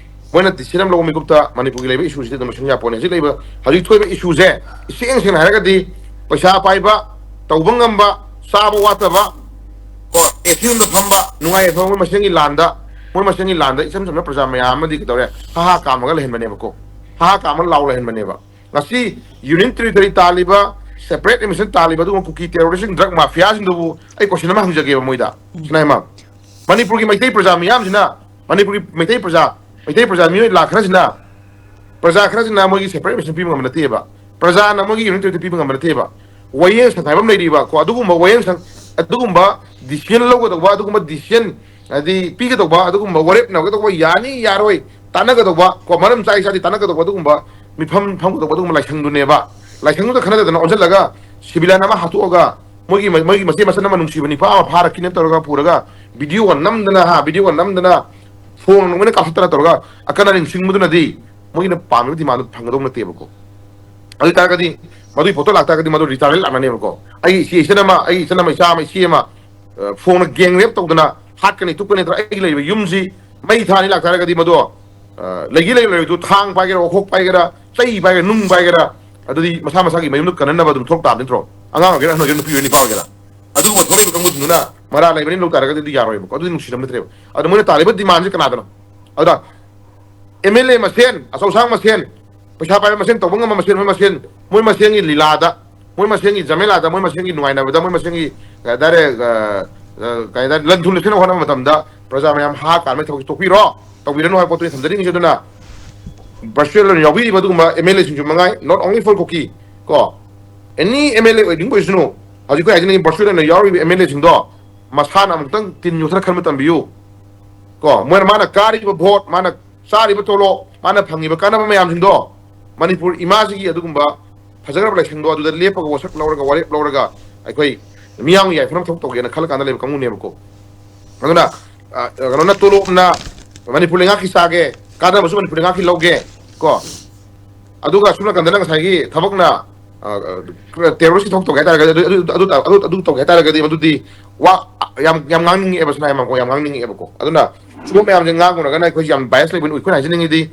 ꯃꯣꯏꯅ ꯗꯤꯁꯤꯖꯟ ꯑꯃ ꯂꯧꯕ ꯃꯤꯀꯨꯞꯇ ꯃꯅꯤꯄꯨꯔꯒꯤ ꯂꯩꯕ ꯏꯁꯨꯁꯤꯗꯤ ꯑꯗꯨꯝ ꯂꯣꯏꯁꯤꯟ ꯌꯥꯄꯣꯠꯅꯤ꯫ ꯍꯧꯖꯤꯛ ꯂꯩꯕ, ꯍꯧꯖꯤꯛ ꯊꯣꯛꯏꯕ ꯏꯁꯨꯁꯦ, ꯏꯁꯦꯡ ꯁꯦꯡꯅ ꯍꯥꯏꯔꯒꯗꯤ, ꯄꯩꯁꯥ ꯄꯥꯏꯕ, ꯇꯧꯕ ꯉꯝꯕ, ꯆꯥꯕ ꯋꯥꯠꯇꯕ, ꯀꯣ, ꯑꯦ ꯁꯤ ꯔꯨꯝꯗ ꯐꯝꯕ, ꯅꯨꯡꯉꯥꯏ ꯌꯥꯏꯐꯕ, ꯃꯣꯏ ꯃꯁꯦꯟꯒꯤ ꯂꯥꯟꯗ, ꯃꯣꯏ ꯃꯁꯦꯟꯒꯤ ꯂꯥꯟꯗ ꯏꯆꯝ ꯆꯝꯅ ꯄ꯭ꯔꯖꯥ ꯃꯌꯥꯝ ꯑꯃꯗꯤ ꯀꯩꯗꯧꯔꯦ, ꯍꯥ ꯍꯥ ꯀꯥꯝꯃꯒ ꯂꯩꯍꯟꯕꯅꯦꯕꯀꯣ꯫ ꯍꯥ ꯍꯥ ꯀꯥꯝꯃꯒ ꯂꯥꯎ ꯂꯩꯍꯟꯕꯅꯦꯕ꯫ ꯉꯁꯤ ꯌꯨꯅꯤꯌꯟ ꯇꯦꯔꯤꯇꯣꯔꯤ ꯇꯥꯜꯂꯤꯕ, ꯁꯦꯄꯔꯦꯠ ꯑꯦꯗꯃꯤꯅꯤꯁꯇ꯭ꯔꯦꯁꯟ ꯇꯥꯜꯂꯤꯕ ꯑꯗꯨꯒꯨꯝꯕ ꯀꯨꯀꯤ ꯇꯦꯔꯣꯔꯤꯁꯁꯤꯡ, ꯗ꯭ꯔꯒ ꯃꯥꯐꯤꯌꯥꯁꯤꯡꯗꯨꯕꯨ ꯑꯩ ꯀꯣꯏꯁꯟ ꯑꯃ ꯍꯪꯖꯒꯦꯕ ꯃꯣꯏꯗ꯫ ꯁꯅꯥꯏꯃ, ꯃꯅꯤꯄꯨꯔꯒꯤ ꯃꯩꯇꯩ ꯄ꯭ꯔꯖꯥ ꯃꯤꯌꯥꯝꯁꯤꯅ, ꯃꯅꯤꯄꯨꯔꯒꯤ ꯃꯩꯇꯩ ꯄ꯭ꯔꯖꯥ, ꯃꯩꯇꯩ ꯄ꯭ꯔꯖꯥ ꯃꯤꯑꯣꯏ ꯂꯥꯛ ꯈꯔꯁꯤꯅ, ꯄ꯭ꯔꯖꯥ ꯈꯔꯁꯤꯅ ꯃꯣꯏꯒꯤ ꯁꯦꯄꯔꯦꯠ ꯑꯦꯗꯃꯤꯅꯤꯁꯇ꯭ꯔꯦꯁꯟ ꯄꯤꯕ ꯉꯝꯕ ꯅꯠꯇꯦꯕ꯫ ꯄ꯭ꯔꯖꯥꯅ ꯃꯣꯏꯒꯤ ꯌꯨꯅꯤꯌꯟ ꯇꯦꯔꯤꯇꯣꯔꯤ ꯄꯤꯕ ꯉꯝꯕ ꯅꯠꯇꯦꯕ꯫ ꯋꯥꯌꯦꯜ ꯁꯪ ꯍꯥꯏꯕ ꯑꯃ ꯂꯩꯔꯤꯕ, ꯀꯣ, ꯑꯗꯨꯒꯨꯝꯕ ꯋꯥꯌꯦꯜ ꯁꯪ, ꯑꯗꯨꯒꯨꯝꯕ ꯗꯤꯁꯤꯖꯟ ꯂꯧꯒꯗꯧꯕ, ꯑꯗꯨꯒꯨꯝꯕ ꯗꯤꯁꯤꯖꯟ ꯍꯥꯏꯗꯤ ꯄꯤꯒꯗꯧꯕ, ꯑꯗꯨꯒꯨꯝꯕ ꯋꯥꯔꯦꯞꯅꯒꯗꯧꯕ, ꯌꯥꯅꯤ ꯌꯥꯔꯣꯏ ꯇꯥꯟꯅꯒꯗꯧꯕ, ꯀꯣ, ꯃꯔꯝ ꯆꯥꯏ ꯆꯥꯗꯦ ꯇꯥꯟꯅꯒꯗꯧꯕ, ꯑꯗꯨꯒꯨꯝꯕ ꯃꯤꯐꯝ ꯐꯝꯒꯗꯧꯕ ꯑꯗꯨꯒꯨꯝꯕ ꯂꯥꯏꯁꯪꯗꯨꯅꯦꯕ꯫ ꯂꯥꯏꯁꯪꯗꯨꯗ ꯈꯟꯅꯗꯗꯅ ꯑꯣꯟꯁꯤꯜꯂꯒ ꯁꯤꯕꯤꯂꯥꯏꯟ ꯑꯃ ꯍꯥꯠꯇꯣꯛꯑꯒ ꯃꯣꯏꯒꯤ, ꯃꯣꯏꯒꯤ ꯃꯆꯦ ꯃꯆꯟ ꯑꯃ ꯅꯨꯡꯁꯤꯕ ꯅꯤꯄꯥ ꯑꯃ ꯐꯥꯔꯛꯈꯤꯅꯦ ꯇꯧꯔꯒ ꯄꯨꯔꯒ ꯚꯤꯗꯤꯑꯣꯒ ꯅꯝꯗꯅ, ꯍꯥ, ꯚꯤꯗꯤꯑꯣꯒ ꯅꯝꯗꯅ ꯐꯣꯟ ꯂꯣꯏꯅ ꯀꯥꯞꯊꯠꯇꯅ ꯇꯧꯔꯒ ꯑꯀꯟ ꯑꯔꯤꯡ ꯆꯤꯡꯕꯗꯨꯅꯗꯤ ꯃꯣꯏꯒꯤꯅ ꯄꯥꯝꯃꯤꯕ ꯗꯤꯃꯥꯟꯗꯨ ꯐꯪꯒꯗꯧꯕ ꯅꯠꯇꯦꯕꯀꯣ꯫ ꯑꯗꯨ ꯑꯣꯏ ꯇꯥꯔꯒꯗꯤ ꯃꯗꯨꯒꯤ ꯄꯣꯠꯇꯣ ꯂꯥꯛꯇꯥꯔꯒꯗꯤ ꯃꯗꯨ ꯔꯤꯇꯥꯌꯔꯃꯦꯟ ꯂꯥꯛꯅꯅꯦꯕꯀꯣ꯫ ꯑꯩꯒꯤ ꯏꯆꯦ ꯏꯆꯟ ꯑꯃ, ꯑꯩꯒꯤ ꯏꯆꯟ ꯑꯃ, ꯏꯆꯥ ꯑꯃ, ꯏꯆꯦ ꯑꯃ, ꯑ, ꯐꯣꯟꯅ ꯒꯦꯡ ꯔꯦꯞ ꯇꯧꯗꯅ ꯍꯥꯠꯀꯅꯤ ꯇꯨꯞꯀꯅꯤ ꯅꯠꯇ꯭ꯔꯒ ꯑꯩꯒꯤ ꯂꯩꯔꯤꯕ ꯌꯨꯝꯁꯤ ꯃꯩ ꯊꯥꯅꯤ ꯂꯥꯛꯇꯥꯔꯒꯗꯤ ꯃꯗꯣ, ꯑ, ꯂꯩꯒꯤ ꯂꯩꯔꯣꯏꯗꯨ ꯊꯥꯡ ꯄꯥꯏꯒꯦꯔꯥ, ꯋꯥꯈꯣꯛ ꯄꯥꯏꯒꯦꯔꯥ, ꯆꯩ ꯄꯥꯏꯒꯦꯔꯥ, ꯅꯨꯡ ꯄꯥꯏꯒꯦꯔꯥ, ꯑꯗꯨꯗꯤ ꯃꯁꯥ ꯃꯁꯥꯒꯤ ꯃꯌꯨꯝꯗꯨ ꯀꯟꯅꯅꯕ ꯑꯗꯨꯝ ꯊꯣꯛ ꯇꯥꯕ ꯅꯠꯇ꯭ꯔꯣ? ꯑꯉꯥꯡ ꯑꯣꯏꯒꯦꯔꯥ, ꯑꯍꯟ ꯑꯣꯏꯒꯦꯔꯥ, ꯅꯨꯄꯤ ꯑꯣꯏꯒꯦꯔꯥ, ꯅꯨꯄꯥ ꯑꯣꯏꯒꯦꯔꯥ꯫ ꯑꯗꯨꯒꯨꯝꯕ ꯊꯣꯛꯂꯛꯏꯕ ꯀꯥꯡꯕꯨꯁꯤꯡꯗꯨꯅ ꯃꯔꯥ ꯂꯩꯕꯅꯤ ꯂꯧ ꯇꯥꯔꯒꯗꯤ ꯑꯗꯨ ꯌꯥꯔꯣꯏꯕꯀꯣ, ꯑꯗꯨꯗꯤ ꯅꯨꯡꯁꯤꯅꯕ ꯅꯠꯇ꯭ꯔꯦꯕ꯫ ꯑꯗꯣ ꯃꯣꯏꯅ ꯇꯥꯜꯂꯤꯕ ꯗꯤꯃꯥꯟꯁꯦ ꯀꯅꯥꯗꯅꯣ? ꯑꯗꯨꯗ ꯑꯦꯝ ꯑꯦꯜ ꯑꯦ ꯃꯁꯦꯟ, ꯑꯆꯧ ꯑꯁꯥꯡ ꯃꯁꯦꯟ, ꯄꯩꯁꯥ ꯄꯥꯏꯕ ꯃꯁꯦꯟ, ꯇꯧꯕ ꯉꯝꯕ ꯃꯁꯦꯟ, ꯃꯣꯏ ꯃꯁꯦꯟ, ꯃꯣꯏ ꯃꯁꯦꯟꯒꯤ ꯂꯤꯂꯥꯗ, ꯃꯣꯏ ꯃꯁꯦꯟꯒꯤ ꯖꯃꯦꯂꯥꯗ, ꯃꯣꯏ ꯃꯁꯦꯟꯒꯤ ꯅꯨꯡꯉꯥꯏꯅꯕꯗ, ꯃꯣꯏ ꯃꯁꯦꯟꯒꯤ ꯀꯩ ꯍꯥꯏꯇꯥꯔꯦ, ꯑ, ꯑ, ꯀꯩ ꯍꯥꯏꯇꯥꯔꯦ, ꯂꯟ ꯊꯨꯝ ꯂꯩꯁꯤꯟꯅꯕ ꯍꯣꯠꯅꯕ ꯃꯇꯝꯗ ꯄ꯭ꯔꯖꯥ ꯃꯌꯥꯝ ꯍꯥ ꯀꯥꯟꯕ ꯊꯕꯛꯁꯤ ꯇꯣꯛꯄꯤꯔꯣ, ꯇꯧꯕꯤꯔꯅꯨ ꯍꯥꯏꯕ ꯄꯣꯠꯇꯨꯅꯤ ꯊꯝꯖꯅꯤꯡꯉꯤꯁꯦ꯫ ꯑꯗꯨꯅ ꯚꯔꯆꯨꯋꯦꯜ ꯑꯣꯏꯅ ꯌꯥꯎꯕꯤꯔꯤꯕ ꯑꯗꯨꯒꯨꯝꯕ ꯑꯦꯝ ꯑꯦꯜ ꯑꯦꯁꯤꯡꯁꯨ ꯃꯉꯥꯏ, not only for ꯀꯨꯀꯤ ꯀꯣ, ꯑꯦꯅꯤ ꯑꯦꯝ ꯑꯦꯜ ꯑꯦ ꯑꯣꯏꯅꯤꯡꯕ ꯑꯣꯏꯁꯅꯨ, ꯍꯧꯖꯤꯛ ꯑꯩꯈꯣꯏ ꯍꯥꯏꯖꯅꯤꯡꯉꯤ ꯚꯔꯆꯨꯋꯦꯜ ꯑꯣꯏꯅ ꯌꯥꯎꯔꯤꯕ ꯑꯦꯝ ꯑꯦꯜ ꯑꯦꯁꯤꯡꯗꯣ ꯃꯁꯥꯅ ꯑꯃꯨꯛꯇꯪ ꯇꯤꯟ ꯌꯣꯠꯊꯔ ꯈꯟꯕ ꯇꯝꯕꯤꯌꯨ ꯀꯣ꯫ ꯃꯣꯏꯅ, ꯃꯥꯅ ꯀꯥꯔꯤꯕ ꯚꯣꯠ, ꯃꯥꯅ ꯆꯥꯔꯤꯕ ꯇꯣꯂꯣꯞ, ꯃꯥꯅ ꯐꯪꯉꯤꯕ ꯀꯥꯟꯅꯕ ꯃꯌꯥꯝꯁꯤꯡꯗꯣ ꯃꯅꯤꯄꯨꯔ ꯏꯃꯥꯁꯤꯒꯤ ꯑꯗꯨꯒꯨꯝꯕ ꯐꯖꯈ꯭ꯔꯕ ꯂꯥꯏꯁꯪꯗꯣ ꯑꯗꯨꯗ ꯂꯦꯞꯄꯒ ꯋꯥꯁꯛ ꯂꯧꯔꯒ ꯋꯥꯔꯦꯞ ꯂꯧꯔꯒ ꯑꯩꯈꯣꯏ ꯃꯤꯌꯥꯝꯒꯤ ꯌꯥꯏꯐꯅꯕ ꯊꯕꯛ ꯇꯧꯒꯦꯅ ꯈꯜꯂ ꯀꯥꯟꯗ ꯂꯩꯕ ꯀꯥꯡꯕꯨꯅꯦꯕꯀꯣ꯫ ꯑꯗꯨꯅ, ꯑ, ꯀꯩꯅꯣꯅ ꯇꯣꯂꯣꯞꯅ ꯃꯅꯤꯄꯨꯔ ꯂꯩꯉꯥꯛꯀꯤ ꯆꯥꯒꯦ, ꯀꯥꯟꯅꯕꯁꯨ ꯃꯅꯤꯄꯨꯔ ꯂꯩꯉꯥꯛꯀꯤ ꯂꯧꯒꯦ ꯀꯣ꯫ ꯑꯗꯨꯒ ꯁꯣꯝ ꯅꯥꯀꯟꯗꯅ ꯉꯁꯥꯏꯒꯤ ꯊꯕꯛꯅ, ꯑ, ꯑ, ꯇꯦꯔꯣꯔꯤꯁꯀꯤ ꯊꯕꯛ ꯇꯧꯒꯦ ꯍꯥꯏꯇꯥꯔꯒꯗꯤ, ꯑꯗꯨ, ꯑꯗꯨ, ꯑꯗꯨ, ꯑꯗꯨ, ꯑꯗꯨ ꯇꯧꯒꯦ ꯍꯥꯏꯇꯥꯔꯒꯗꯤ ꯃꯗꯨꯗꯤ ꯋꯥ ꯌꯥꯝ, ꯌꯥꯝ ꯉꯥꯡꯅꯤꯡꯉꯛꯑꯦꯕ, ꯁꯅꯥ ꯌꯥꯝ, ꯌꯥꯝ ꯉꯥꯡꯅꯤꯡꯉꯛꯑꯦꯕꯀꯣ꯫ ꯑꯗꯨꯅ ꯁꯤꯒꯨꯝꯕ ꯃꯌꯥꯝꯁꯦ ꯉꯥꯡꯉꯨꯔꯒꯅ ꯑꯩꯈꯣꯏꯁꯦ ꯌꯥꯝ ꯕꯥꯏꯁ ꯂꯩꯕꯅꯤ꯫ ꯑꯩꯈꯣꯏꯅ ꯍꯥꯏꯖꯅꯤꯡꯉꯤꯗꯤ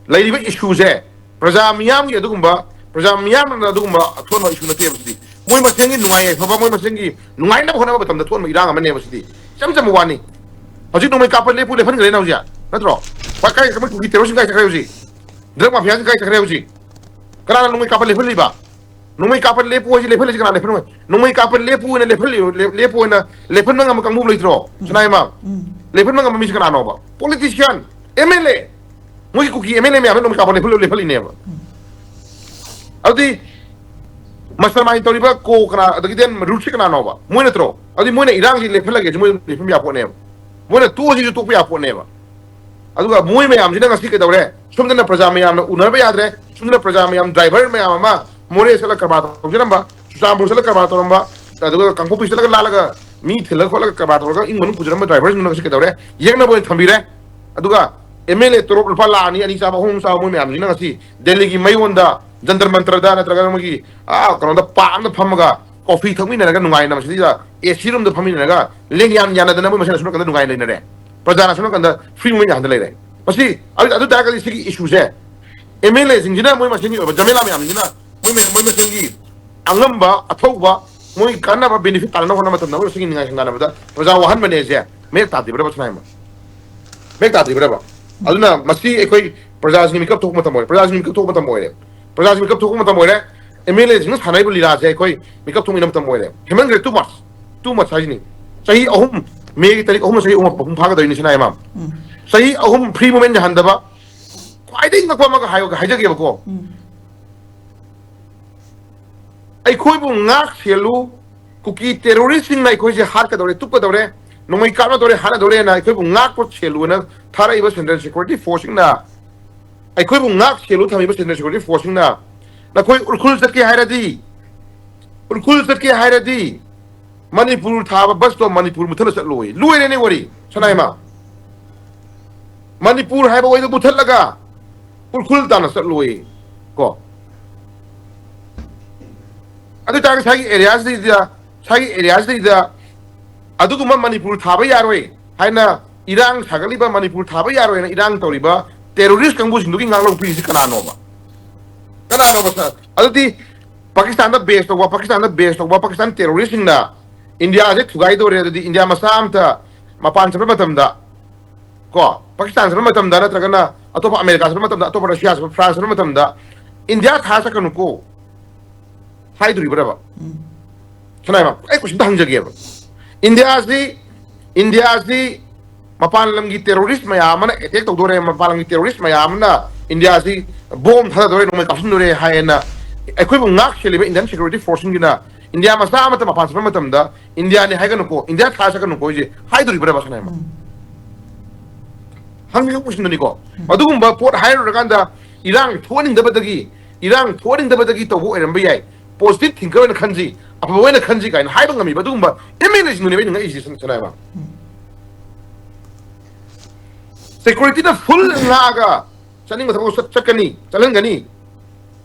ꯂꯩꯔꯤꯕ ꯏꯁꯨꯁꯦ ꯄ꯭ꯔꯖꯥ ꯃꯤꯌꯥꯝꯒꯤ ꯑꯗꯨꯒꯨꯝꯕ, ꯄ꯭ꯔꯖꯥ ꯃꯤꯌꯥꯝꯅ ꯑꯗꯨꯒꯨꯝꯕ ꯑꯊꯣꯟꯕ ꯏꯁꯨ ꯅꯠꯇꯦꯕ ꯁꯤꯗꯤ꯫ ꯃꯣꯏ ꯃꯁꯦꯟꯒꯤ ꯅꯨꯡꯉꯥꯏ ꯌꯥꯏꯐꯕ, ꯃꯣꯏ ꯃꯁꯦꯟꯒꯤ ꯅꯨꯡꯉꯥꯏꯅꯕ ꯍꯣꯠꯅꯕ ꯃꯇꯝꯗ ꯊꯣꯛꯍꯟꯕ ꯏꯔꯥꯡ ꯑꯃꯅꯦꯕ ꯁꯤꯗꯤ꯫ ꯏꯆꯝ ꯆꯝꯕ ꯋꯥꯅꯤ꯫ ꯍꯧꯖꯤꯛ ꯅꯣꯡꯃꯩ ꯀꯥꯞꯄ ꯂꯦꯞꯄꯨ ꯂꯦꯞꯍꯟꯈ꯭ꯔꯦꯅ ꯍꯧꯖꯤꯛ, ꯅꯠꯇ꯭ꯔꯣ? ꯀꯥꯏ, ꯀꯥꯏ, ꯃꯣꯏ ꯀꯨꯀꯤ ꯇꯦꯔꯣꯔꯤꯁꯤꯡ ꯀꯥꯏ ꯆꯠꯈ꯭ꯔꯦ ꯍꯧꯖꯤꯛ? ꯗ꯭ꯔꯒ ꯃꯥꯐꯤꯌꯥꯁꯤꯡ ꯀꯥꯏ ꯆꯠꯈ꯭ꯔꯦ ꯍꯧꯖꯤꯛ? ꯀꯅꯥꯅ ꯅꯣꯡꯃꯩ ꯀꯥꯞꯄ ꯂꯦꯞꯍꯜꯂꯤꯕ? ꯅꯣꯡꯃꯩ ꯀꯥꯞꯄ ꯂꯦꯞꯄꯨ ꯍꯥꯏꯁꯤ ꯂꯦꯞꯍꯜꯂꯤꯁꯤ ꯀꯅꯥ ꯂꯦꯞꯍꯜꯂꯣꯏ? ꯅꯣꯡꯃꯩ ꯀꯥꯞꯄ ꯂꯦꯞꯄꯨ ꯍꯥꯏꯅ ꯂꯦꯞꯍꯜꯂꯤ, ꯂꯦꯞ-, ꯂꯦꯞꯄꯨ ꯍꯥꯏꯅ ꯂꯦꯞꯍꯟꯕ ꯉꯝꯕ ꯀꯥꯡꯕꯨ ꯂꯩꯇ꯭ꯔꯣ? ꯎꯝ꯫ ꯁꯅꯥ ꯏꯃꯥ? ꯎꯝ꯫ ꯂꯦꯞꯍꯟꯕ ꯉꯝꯕ ꯃꯤꯁꯤ ꯀꯅꯥꯅꯣꯕ? Politician, M L A. ꯃꯣꯏꯒꯤ ꯀꯨꯀꯤ ꯑꯦꯝ ꯑꯦꯜ ꯑꯦ ꯃꯌꯥꯝꯅ ꯅꯣꯡꯃꯩ ꯀꯥꯞꯄ ꯂꯦꯞꯍꯜꯂꯨ, ꯂꯦꯞꯍꯜꯂꯤꯅꯦꯕ꯫ ꯎꯝ꯫ ꯑꯗꯨꯗꯤ ꯃꯁꯇꯔ ꯃꯥꯏꯟ ꯇꯧꯔꯤꯕ ꯀꯣ ꯀꯅꯥ, ꯑꯗꯒꯤꯗꯤ ꯔꯨꯠꯁꯤ ꯀꯅꯥꯅꯣꯕ? ꯃꯣꯏ ꯅꯠꯇ꯭ꯔꯣ? ꯑꯗꯨꯗꯤ ꯃꯣꯏꯅ ꯏꯔꯥꯡꯁꯤ ꯂꯦꯞꯍꯜꯂꯒꯦꯁꯨ ꯃꯣꯏ ꯂꯦꯞꯍꯟꯕ ꯌꯥꯄꯣꯠꯅꯦꯕ꯫ ꯃꯣꯏꯅ ꯇꯣꯛꯑꯁꯤꯁꯨ ꯇꯣꯛꯄ ꯌꯥꯄꯣꯠꯅꯦꯕ꯫ ꯑꯗꯨꯒ ꯃꯣꯏ ꯃꯌꯥꯝꯁꯤꯅ ꯉꯁꯤ ꯀꯩꯗꯧꯔꯦ? ꯁꯣꯝꯗꯅ ꯄ꯭ꯔꯖꯥ ꯃꯌꯥꯝꯅ ꯎꯅꯕ ꯌꯥꯗ꯭ꯔꯦ, ꯁꯣꯝꯗꯅ ꯄ꯭ꯔꯖꯥ ꯃꯌꯥꯝ ꯗ꯭ꯔꯥꯏꯚꯔ ꯃꯌꯥꯝ ꯑꯃ ꯃꯣꯔꯦ ꯆꯠꯂꯒ ꯀꯔꯕꯥꯔ ꯇꯧꯖꯔꯝꯕ, ꯆꯨꯔꯆꯥꯟꯄꯨꯔ ꯆꯠꯂꯒ ꯀꯔꯕꯥꯔ ꯇꯧꯔꯝꯕ, ꯑꯗꯨꯒ ꯀꯥꯡꯄꯣꯛꯄꯤ ꯆꯠꯂꯒ ꯂꯥꯜꯂꯒ ꯃꯤ ꯊꯤꯜꯂꯒ ꯈꯣꯠꯂꯒ ꯀꯔꯕꯥꯔ ꯇꯧꯔꯒ ꯏꯃꯨꯡ ꯃꯅꯨꯡ ꯄꯨꯖꯔꯝꯕ ꯗ꯭ꯔꯥꯏꯚꯔꯁꯤꯡꯗꯨꯅ ꯉꯁꯤ ꯀꯩꯗꯧꯔꯦ? ꯌꯦꯛꯅꯕ ꯑꯣꯏꯅ ꯊꯝꯕꯤꯔꯦ꯫ ꯑꯗꯨꯒ ꯑꯦꯝ ꯑꯦꯜ ꯑꯦ ꯇꯣꯂꯣꯞ ꯂꯨꯄꯥ ꯂꯥꯈ ꯑꯅꯤ, ꯑꯅꯤ ꯆꯥꯕ, ꯑꯍꯨꯝ ꯆꯥꯕ ꯃꯣꯏ ꯃꯌꯥꯝꯁꯤꯅ ꯉꯁꯤ ꯗꯦꯜꯂꯤꯒꯤ ꯃꯌꯣꯟꯗ ꯖꯟꯇꯔ ꯃꯟꯇꯔꯗ ꯅꯠꯇ꯭ꯔꯒ ꯃꯣꯏꯒꯤ, ꯑꯥ, ꯀꯩꯅꯣꯗ, ꯄꯥꯔꯛ ꯑꯃꯗ ꯐꯝꯃꯒ ꯀꯣꯐꯤ ꯊꯛꯃꯤꯟꯅꯔꯒ ꯅꯨꯡꯉꯥꯏꯅ ꯃꯁꯤꯗ ꯑꯦ ꯁꯤ ꯔꯨꯝꯗ ꯐꯝꯃꯤꯟꯅꯔꯒ ꯂꯦꯡ ꯌꯥꯟ ꯌꯥꯅꯗꯅ ꯃꯣꯏ ꯃꯁꯦꯟ ꯑꯁꯣꯝ ꯅꯥꯀꯟꯗ ꯅꯨꯡꯉꯥꯏꯅ ꯂꯩꯅꯔꯦ꯫ ꯄ꯭ꯔꯖꯥꯅ ꯑꯁꯣꯝ ꯅꯥꯀꯟꯗ ꯐ꯭ꯔꯤ ꯃꯣꯏ ꯌꯥꯍꯟꯗ ꯂꯩꯔꯦ꯫ ꯃꯁꯤ ꯑꯗꯨ, ꯑꯗꯨ ꯇꯥꯔꯒꯗꯤ ꯁꯤꯒꯤ ꯏꯁꯨꯁꯦ ꯑꯦꯝ ꯑꯦꯜ ꯑꯦꯁꯤꯡꯁꯤꯅ ꯃꯣꯏ ꯃꯁꯦꯟꯒꯤ ꯑꯣꯏꯕ ꯖꯃꯦꯂꯥ ꯃꯌꯥꯝꯁꯤꯅ ꯃꯣꯏ ꯃ-, ꯃꯣꯏ ꯃꯁꯦꯟꯒꯤ ꯑꯉꯝꯕ ꯑꯊꯧꯕ ꯃꯣꯏ ꯀꯥꯟꯅꯕ ꯕꯦꯅꯤꯐꯤꯠ ꯇꯥꯟꯅꯕ ꯍꯣꯠꯅꯕ ꯃꯇꯝꯗ ꯃꯣꯏ ꯁꯤꯒꯤ ꯅꯤꯡꯉꯥꯏ ꯁꯪꯗꯥꯟꯅꯕꯗ ꯄ꯭ꯔꯖꯥ ꯋꯥꯍꯟꯕꯅꯦꯁꯦ ꯃꯌꯦꯛ ꯇꯥꯗ꯭ꯔꯤꯕ꯭ꯔꯕ ꯁꯅꯥꯏꯃ? ꯃꯌꯦꯛ ꯇꯥꯗ꯭ꯔꯤꯕ꯭ꯔꯕ? ꯑꯗꯨꯅ ꯃꯁꯤ ꯑꯩꯈꯣꯏ ꯄ꯭ꯔꯖꯥꯁꯤꯡꯒꯤ ꯃꯤꯀꯞ ꯊꯣꯛꯄ ꯃꯇꯝ ꯑꯣꯏꯔꯦ, ꯄ꯭ꯔꯖꯥꯁꯤꯡꯒꯤ ꯃꯤꯀꯞ ꯊꯣꯛꯄ ꯃꯇꯝ ꯑꯣꯏꯔꯦ, ꯄ꯭ꯔꯖꯥꯁꯤꯡꯒꯤ ꯃꯤꯀꯞ ꯊꯣꯛꯄ ꯃꯇꯝ ꯑꯣꯏꯔꯦ꯫ ꯑꯦꯝ ꯑꯦꯜ ꯑꯦꯁꯤꯡꯅ ꯁꯥꯟꯅꯔꯤꯕ ꯂꯤꯂꯥꯁꯦ ꯑꯩꯈꯣꯏ ꯃꯤꯀꯞ ꯊꯣꯛꯃꯤꯟꯅꯕ ꯃꯇꯝ ꯑꯣꯏꯔꯦ꯫ ꯍꯦꯟꯃꯟꯈ꯭ꯔꯦ, ꯇꯨ ꯃꯁ, ꯇꯨ ꯃꯁ ꯍꯥꯏꯁꯤꯅꯤ꯫ ꯆꯍꯤ ꯑꯍꯨꯝ, ꯃꯦꯒꯤ ꯇꯥꯔꯤꯛ ꯑꯍꯨꯝ ꯆꯍꯤ ꯑꯍꯨꯝ ꯃꯄꯨꯡ ꯐꯥꯒꯗꯣꯏꯅꯤ ꯁꯅꯥꯏꯃ꯫ ꯆꯍꯤ ꯑꯍꯨꯝ ꯐ꯭ꯔꯤ ꯃꯨꯚꯃꯦꯟ ꯌꯥꯍꯟꯗꯕ꯫ ꯈ꯭ꯋꯥꯏꯗꯒꯤ ꯉꯛꯄ ꯑꯃꯒ ꯍꯥꯏꯌꯣ-, ꯍꯥꯏꯖꯒꯦꯕꯀꯣ꯫ ꯑꯩꯈꯣꯏꯕꯨ ꯉꯥꯛ ꯁꯦꯜꯂꯨ, ꯀꯨꯀꯤ ꯇꯦꯔꯣꯔꯤꯁꯁꯤꯡꯅ ꯑꯩꯈꯣꯏꯁꯦ ꯍꯥꯠꯀꯗꯧꯔꯦ, ꯇꯨꯞꯀꯗꯧꯔꯦ, ꯅꯣꯡꯃꯩ ꯀꯥꯞꯅꯗꯧꯔꯦ, ꯍꯥꯠꯅꯗꯧꯔꯦꯅ ꯑꯩꯈꯣꯏꯕꯨ ꯉꯥꯛꯄ ꯁꯦꯜꯂꯨꯅ ꯊꯥꯔꯛꯏꯕ ꯁꯦꯟꯇ꯭ꯔꯦꯜ ꯁꯦꯀ꯭ꯌꯨꯔꯤꯇꯤ ꯐꯣꯔꯁꯁꯤꯡꯅ, ꯑꯩꯈꯣꯏꯕꯨ ꯉꯥꯛ ꯁꯦꯜꯂꯨ ꯊꯝꯃꯤꯕ ꯁꯦꯟꯇ꯭ꯔꯦꯜ ꯁꯦꯀ꯭ꯌꯨꯔꯤꯇꯤ ꯐꯣꯔꯁꯁꯤꯡꯅ, ꯅꯈꯣꯏ ꯎꯔꯈꯨꯜ ꯆꯠꯀꯦ ꯍꯥꯏꯔꯗꯤ, ꯎꯔꯈꯨꯜ ꯆꯠꯀꯦ ꯍꯥꯏꯔꯗꯤ ꯃꯅꯤꯄꯨꯔ ꯊꯥꯕ ꯕꯁꯇꯣ ꯃꯅꯤꯄꯨꯔ ꯃꯨꯊꯠꯂ ꯆꯠꯂꯣꯏ꯫ ꯂꯣꯏꯔꯦꯅꯦ ꯋꯥꯔꯤ, ꯁꯅꯥꯏꯃ꯫ ꯃꯅꯤꯄꯨꯔ ꯍꯥꯏꯕ ꯋꯥꯔꯤꯗꯣ ꯃꯨꯊꯠꯂꯒ ꯎꯔꯈꯨꯜ ꯇꯥꯟꯅ ꯆꯠꯂꯣꯏ꯫ ꯀꯣ, ꯑꯗꯨ ꯑꯣꯏꯇꯥꯔꯒꯗꯤ ꯁ꯭ꯋꯥꯏꯒꯤ ꯑꯦꯔꯤꯌꯥꯁꯤꯗꯩꯗ, ꯁ꯭ꯋꯥꯏꯒꯤ ꯑꯦꯔꯤꯌꯥꯁꯤꯗꯩꯗ ꯑꯗꯨꯒꯨꯝꯕ ꯃꯅꯤꯄꯨꯔ ꯊꯥꯕ ꯌꯥꯔꯣꯏ ꯍꯥꯏꯅ ꯏꯔꯥꯡ ꯁꯥꯒꯠꯂꯤꯕ, ꯃꯅꯤꯄꯨꯔ ꯊꯥꯕ ꯌꯥꯔꯣꯏꯅ ꯏꯔꯥꯡ ꯇꯧꯔꯤꯕ ꯇꯦꯔꯣꯔꯤꯁ ꯀꯥꯡꯕꯨꯁꯤꯡꯗꯨꯒꯤ ꯉꯥꯛꯂꯧ ꯄꯤꯔꯤꯁꯤ ꯀꯅꯥꯅꯣꯕ? ꯀꯅꯥꯅꯣꯕ ꯁꯥꯔ? ꯑꯗꯨꯗꯤ ꯄꯥꯀꯤꯁꯇꯥꯟꯗ ꯕꯦꯁ ꯇꯧꯕ, ꯄꯥꯀꯤꯁꯇꯥꯟꯗ ꯕꯦꯁ ꯇꯧꯕ, ꯄꯥꯀꯤꯁꯇꯥꯟ ꯇꯦꯔꯣꯔꯤꯁꯁꯤꯡꯅ ꯏꯟꯗꯤꯌꯥꯁꯦ ꯊꯨꯒꯥꯏꯗꯧꯔꯦ꯫ ꯑꯗꯨꯗꯤ ꯏꯟꯗꯤꯌꯥ ꯃꯆꯥ ꯑꯝꯇ ꯃꯄꯥꯟ ꯆꯠꯄ ꯃꯇꯝꯗ, ꯀꯣ, ꯄꯥꯀꯤꯁꯇꯥꯟ ꯆꯠꯄ ꯃꯇꯝꯗ, ꯅꯠꯇ꯭ꯔꯒꯅ ꯑꯇꯣꯞꯄ ꯑꯃꯦꯔꯤꯀꯥ ꯆꯠꯄ ꯃꯇꯝꯗ, ꯑꯇꯣꯞꯄ ꯔꯁꯤꯌꯥ ꯆꯠꯄ, ꯐ꯭ꯔꯥꯟꯁ ꯆꯠꯄ ꯃꯇꯝꯗ ꯏꯟꯗꯤꯌꯥ ꯊꯥ ꯆꯠꯀꯅꯨꯀꯣ ꯍꯥꯏꯗꯣꯔꯤꯕ꯭ꯔꯕ? ꯁꯅꯥꯏꯃ, ꯑꯩ ꯀꯣꯏꯁꯟꯗ ꯍꯪꯖꯒꯦꯕ꯫ ꯏꯟꯗꯤꯌꯥꯁꯤ, ꯏꯟꯗꯤꯌꯥꯁꯤ ꯃꯄꯥꯟ ꯂꯝꯒꯤ ꯇꯦꯔꯣꯔꯤꯁ ꯃꯌꯥꯝ ꯑꯃꯅ ꯑꯦꯇꯦꯛ ꯇꯧꯗꯣꯔꯦ, ꯃꯄꯥꯟ ꯂꯝꯒꯤ ꯇꯦꯔꯣꯔꯤꯁ ꯃꯌꯥꯝ ꯑꯃꯅ ꯏꯟꯗꯤꯌꯥꯁꯤ ꯕꯣꯝ ꯊꯥꯗꯗꯣꯔꯦ, ꯅꯣꯡꯃꯩ ꯀꯥꯞꯁꯤꯟꯗꯣꯔꯦ ꯍꯥꯏꯌꯦꯅ ꯑꯩꯈꯣꯏꯕꯨ ꯉꯥꯛ ꯁꯦꯜꯂꯤꯕ ꯏꯟꯗꯤꯌꯟ ꯁꯦꯀ꯭ꯌꯨꯔꯤꯇꯤ ꯐꯣꯔꯁꯁꯤꯡꯒꯤꯅ ꯏꯟꯗꯤꯌꯥ ꯃꯆꯥ ꯑꯃꯠꯇ ꯃꯄꯥꯟ ꯆꯠꯄ ꯃꯇꯝꯗ ꯏꯟꯗꯤꯌꯥꯅꯤ ꯍꯥꯏꯒꯅꯨꯀꯣ, ꯏꯟꯗꯤꯌꯥ ꯊꯥ ꯆꯠꯀꯅꯨꯀꯣ ꯍꯥꯏꯁꯦ ꯍꯥꯏꯗꯣꯔꯤꯕ꯭ꯔꯕ ꯁꯅꯥꯏꯃ? ꯍꯪꯉꯤꯕ ꯀꯣꯏꯁꯟꯗꯨꯅꯤꯀꯣ꯫ ꯑꯗꯨꯒꯨꯝꯕ ꯄꯣꯠ ꯍꯥꯏꯔꯨꯔꯀꯥꯟꯗ ꯏꯔꯥꯡ ꯊꯣꯛꯍꯟꯅꯤꯡꯗꯕꯗꯒꯤ, ꯏꯔꯥꯡ ꯊꯣꯛꯍꯟꯅꯤꯡꯗꯕꯗꯒꯤ ꯇꯧꯕ ꯑꯣꯏꯔꯝꯕ ꯌꯥꯏ꯫ ꯄꯣꯖꯤꯇꯤꯚ ꯊꯤꯡꯀꯔ ꯑꯣꯏꯅ ꯈꯟꯁꯤ, ꯑꯐꯕ ꯑꯣꯏꯅ ꯈꯟꯁꯤ ꯀꯥꯏꯅ ꯍꯥꯏꯕ ꯉꯝꯃꯤꯕ ꯑꯗꯨꯒꯨꯝꯕ ꯑꯦꯝ ꯑꯦꯜ ꯑꯦꯁꯤꯡꯗꯨꯅꯦꯕ ꯑꯩꯅ ꯉꯛꯏꯁꯦ ꯁꯅꯥꯏꯃ꯫ ꯁꯦꯀ꯭ꯌꯨꯔꯤꯇꯤꯅ ꯐꯨꯜ ꯉꯥꯛꯑꯒ ꯆꯠꯅꯤꯡꯕ ꯊꯕꯛ ꯆꯠ-, ꯆꯠꯀꯅꯤ, ꯆꯠꯍꯟꯒꯅꯤ꯫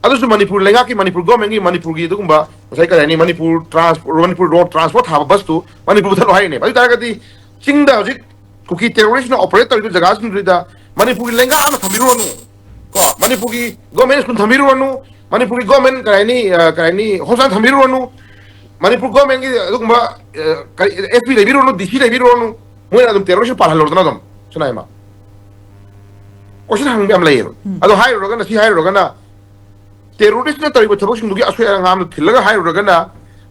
ꯑꯗꯨꯁꯨ ꯃꯅꯤꯄꯨꯔ ꯂꯩꯉꯥꯛꯀꯤ, ꯃꯅꯤꯄꯨꯔ ꯒꯣꯔꯃꯦꯟꯒꯤ, ꯃꯅꯤꯄꯨꯔꯒꯤ ꯑꯗꯨꯒꯨꯝꯕ ꯉꯁꯥꯏ ꯀꯔꯤ ꯍꯥꯏꯅꯤ, Manipur trans-, Manipur road transport ꯊꯥꯕ ꯕꯁꯇꯨ ꯃꯅꯤꯄꯨꯔ ꯃꯨꯊꯠꯂꯣ ꯍꯥꯏꯔꯤꯅꯦꯕ꯫ ꯑꯗꯨ ꯑꯣꯏ ꯇꯥꯔꯒꯗꯤ ꯆꯤꯡꯗ ꯍꯧꯖꯤꯛ ꯀꯨꯀꯤ ꯇꯦꯔꯣꯔꯤꯁꯅ ꯑꯣꯄꯔꯦꯠ ꯇꯧꯔꯤꯕ ꯖꯒꯥꯁꯤꯡꯗꯨꯗ ꯃꯅꯤꯄꯨꯔꯒꯤ ꯂꯩꯉꯥꯛ ꯑꯃ ꯊꯝꯕꯤꯔꯨꯔꯅꯨ, ꯀꯣ, ꯃꯅꯤꯄꯨꯔꯒꯤ ꯒꯣꯔꯃꯦꯟ ꯁ꯭ꯀꯨꯜ ꯊꯝꯕꯤꯔꯨꯔꯅꯨ, ꯃꯅꯤꯄꯨꯔꯒꯤ ꯒꯣꯔꯃꯦꯟ ꯀꯔꯤ ꯍꯥꯏꯅꯤ, ꯑ, ꯀꯔꯤ ꯍꯥꯏꯅꯤ, ꯍꯣꯁꯄꯤꯇꯥꯜ ꯊꯝꯕꯤꯔꯨꯔꯅꯨ꯫ ꯃꯅꯤꯄꯨꯔ ꯒꯣꯔꯃꯦꯟꯒꯤ ꯑꯗꯨꯒꯨꯝꯕ, ꯑ, ꯀꯔꯤ, ꯑꯦꯁ ꯄꯤ ꯂꯩꯕꯤꯔꯨꯔꯅꯨ, ꯗꯤ ꯁꯤ ꯂꯩꯕꯤꯔꯨꯔꯅꯨ, ꯃꯣꯏꯅ ꯑꯗꯨꯝ ꯇꯦꯔꯣꯔꯤꯁ ꯄꯥꯜꯍꯜꯂꯨꯔꯗꯅ ꯑꯗꯨꯝ, ꯁꯅꯥꯏꯃ꯫ ꯀꯣꯏꯁꯟ ꯍꯪꯕ ꯌꯥꯝ ꯂꯩꯌꯦꯕ꯫ ꯎꯝ꯫ ꯑꯗꯣ ꯍꯥꯏꯔꯨꯔꯒꯅ, ꯁꯤ ꯍꯥꯏꯔꯨꯔꯒꯅ, ꯇꯦꯔꯣꯔꯤꯁꯅ ꯇꯧꯔꯤꯕ ꯊꯕꯛꯁꯤꯡꯗꯨꯒꯤ ꯑꯁꯣꯏ ꯑꯉꯥꯝꯗ ꯊꯤꯜꯂꯒ ꯍꯥꯏꯔꯨꯔꯒꯅ,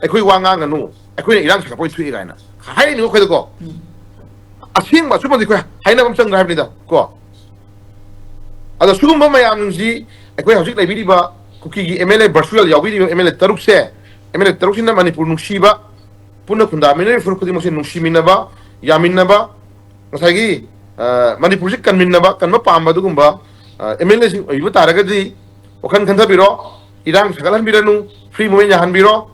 ꯑꯩꯈꯣꯏ ꯋꯥ ꯉꯥꯡꯒꯅꯨ, ꯑꯩꯈꯣꯏꯅ ꯏꯔꯥꯡ ꯁꯥꯒꯠꯄ ꯑꯣꯏꯅ ꯊꯣꯛꯑꯦ ꯀꯥꯏꯅ ꯍꯥꯏꯔꯤꯅꯤꯀꯣ ꯑꯩꯈꯣꯏꯗꯀꯣ꯫ ꯎꯝ꯫ ꯑꯁꯦꯡꯕ ꯑꯆꯨꯝꯕꯗꯤ ꯑꯩꯈꯣꯏ ꯍꯥꯏꯅꯕ ꯑꯃ ꯆꯪꯗ꯭ꯔꯥ ꯍꯥꯏꯕꯅꯤꯗ ꯀꯣ꯫ ꯑꯗꯣ ꯁꯤꯒꯨꯝꯕ ꯃꯌꯥꯝꯁꯤ ꯑꯩꯈꯣꯏ ꯍꯧꯖꯤꯛ ꯂꯩꯕꯤꯔꯤꯕ ꯀꯨꯀꯤꯒꯤ ꯑꯦꯝ ꯑꯦꯜ ꯑꯦ, ꯚꯔꯆꯨꯋꯦꯜ ꯌꯥꯎꯕꯤꯔꯤꯕ ꯑꯦꯝ ꯑꯦꯜ ꯑꯦ ꯇꯔꯨꯛꯁꯦ, ꯑꯦꯝ ꯑꯦꯜ ꯑꯦ ꯇꯔꯨꯛꯁꯤꯅ ꯃꯅꯤꯄꯨꯔ ꯅꯨꯡꯁꯤꯕ, ꯄꯨꯟꯅ ꯈꯨꯟꯗꯥꯃꯤꯟꯅꯔꯤꯕ ꯐꯨꯔꯨꯞ ꯈꯨꯗꯤꯡꯃꯛꯁꯦ ꯅꯨꯡꯁꯤꯃꯤꯟꯅꯕ, ꯌꯥꯃꯤꯟꯅꯕ, ꯉꯁꯥꯏꯒꯤ, ꯑ, ꯃꯅꯤꯄꯨꯔꯁꯤ ꯀꯟꯃꯤꯟꯅꯕ, ꯀꯟꯕ ꯄꯥꯝꯕ ꯑꯗꯨꯒꯨꯝꯕ, ꯑ, ꯑꯦꯝ ꯑꯦꯜ ꯑꯦꯁꯤꯡ ꯑꯣꯏꯕ ꯇꯥꯔꯒꯗꯤ ꯋꯥꯈꯜ ꯈꯟꯊꯕꯤꯔꯣ, ꯏꯔꯥꯡ ꯁꯥꯒꯠꯍꯟꯕꯤꯔꯅꯨ, ꯐ꯭ꯔꯤ ꯃꯨꯚꯃꯦꯟ ꯌꯥꯍꯟꯕꯤꯔꯣ,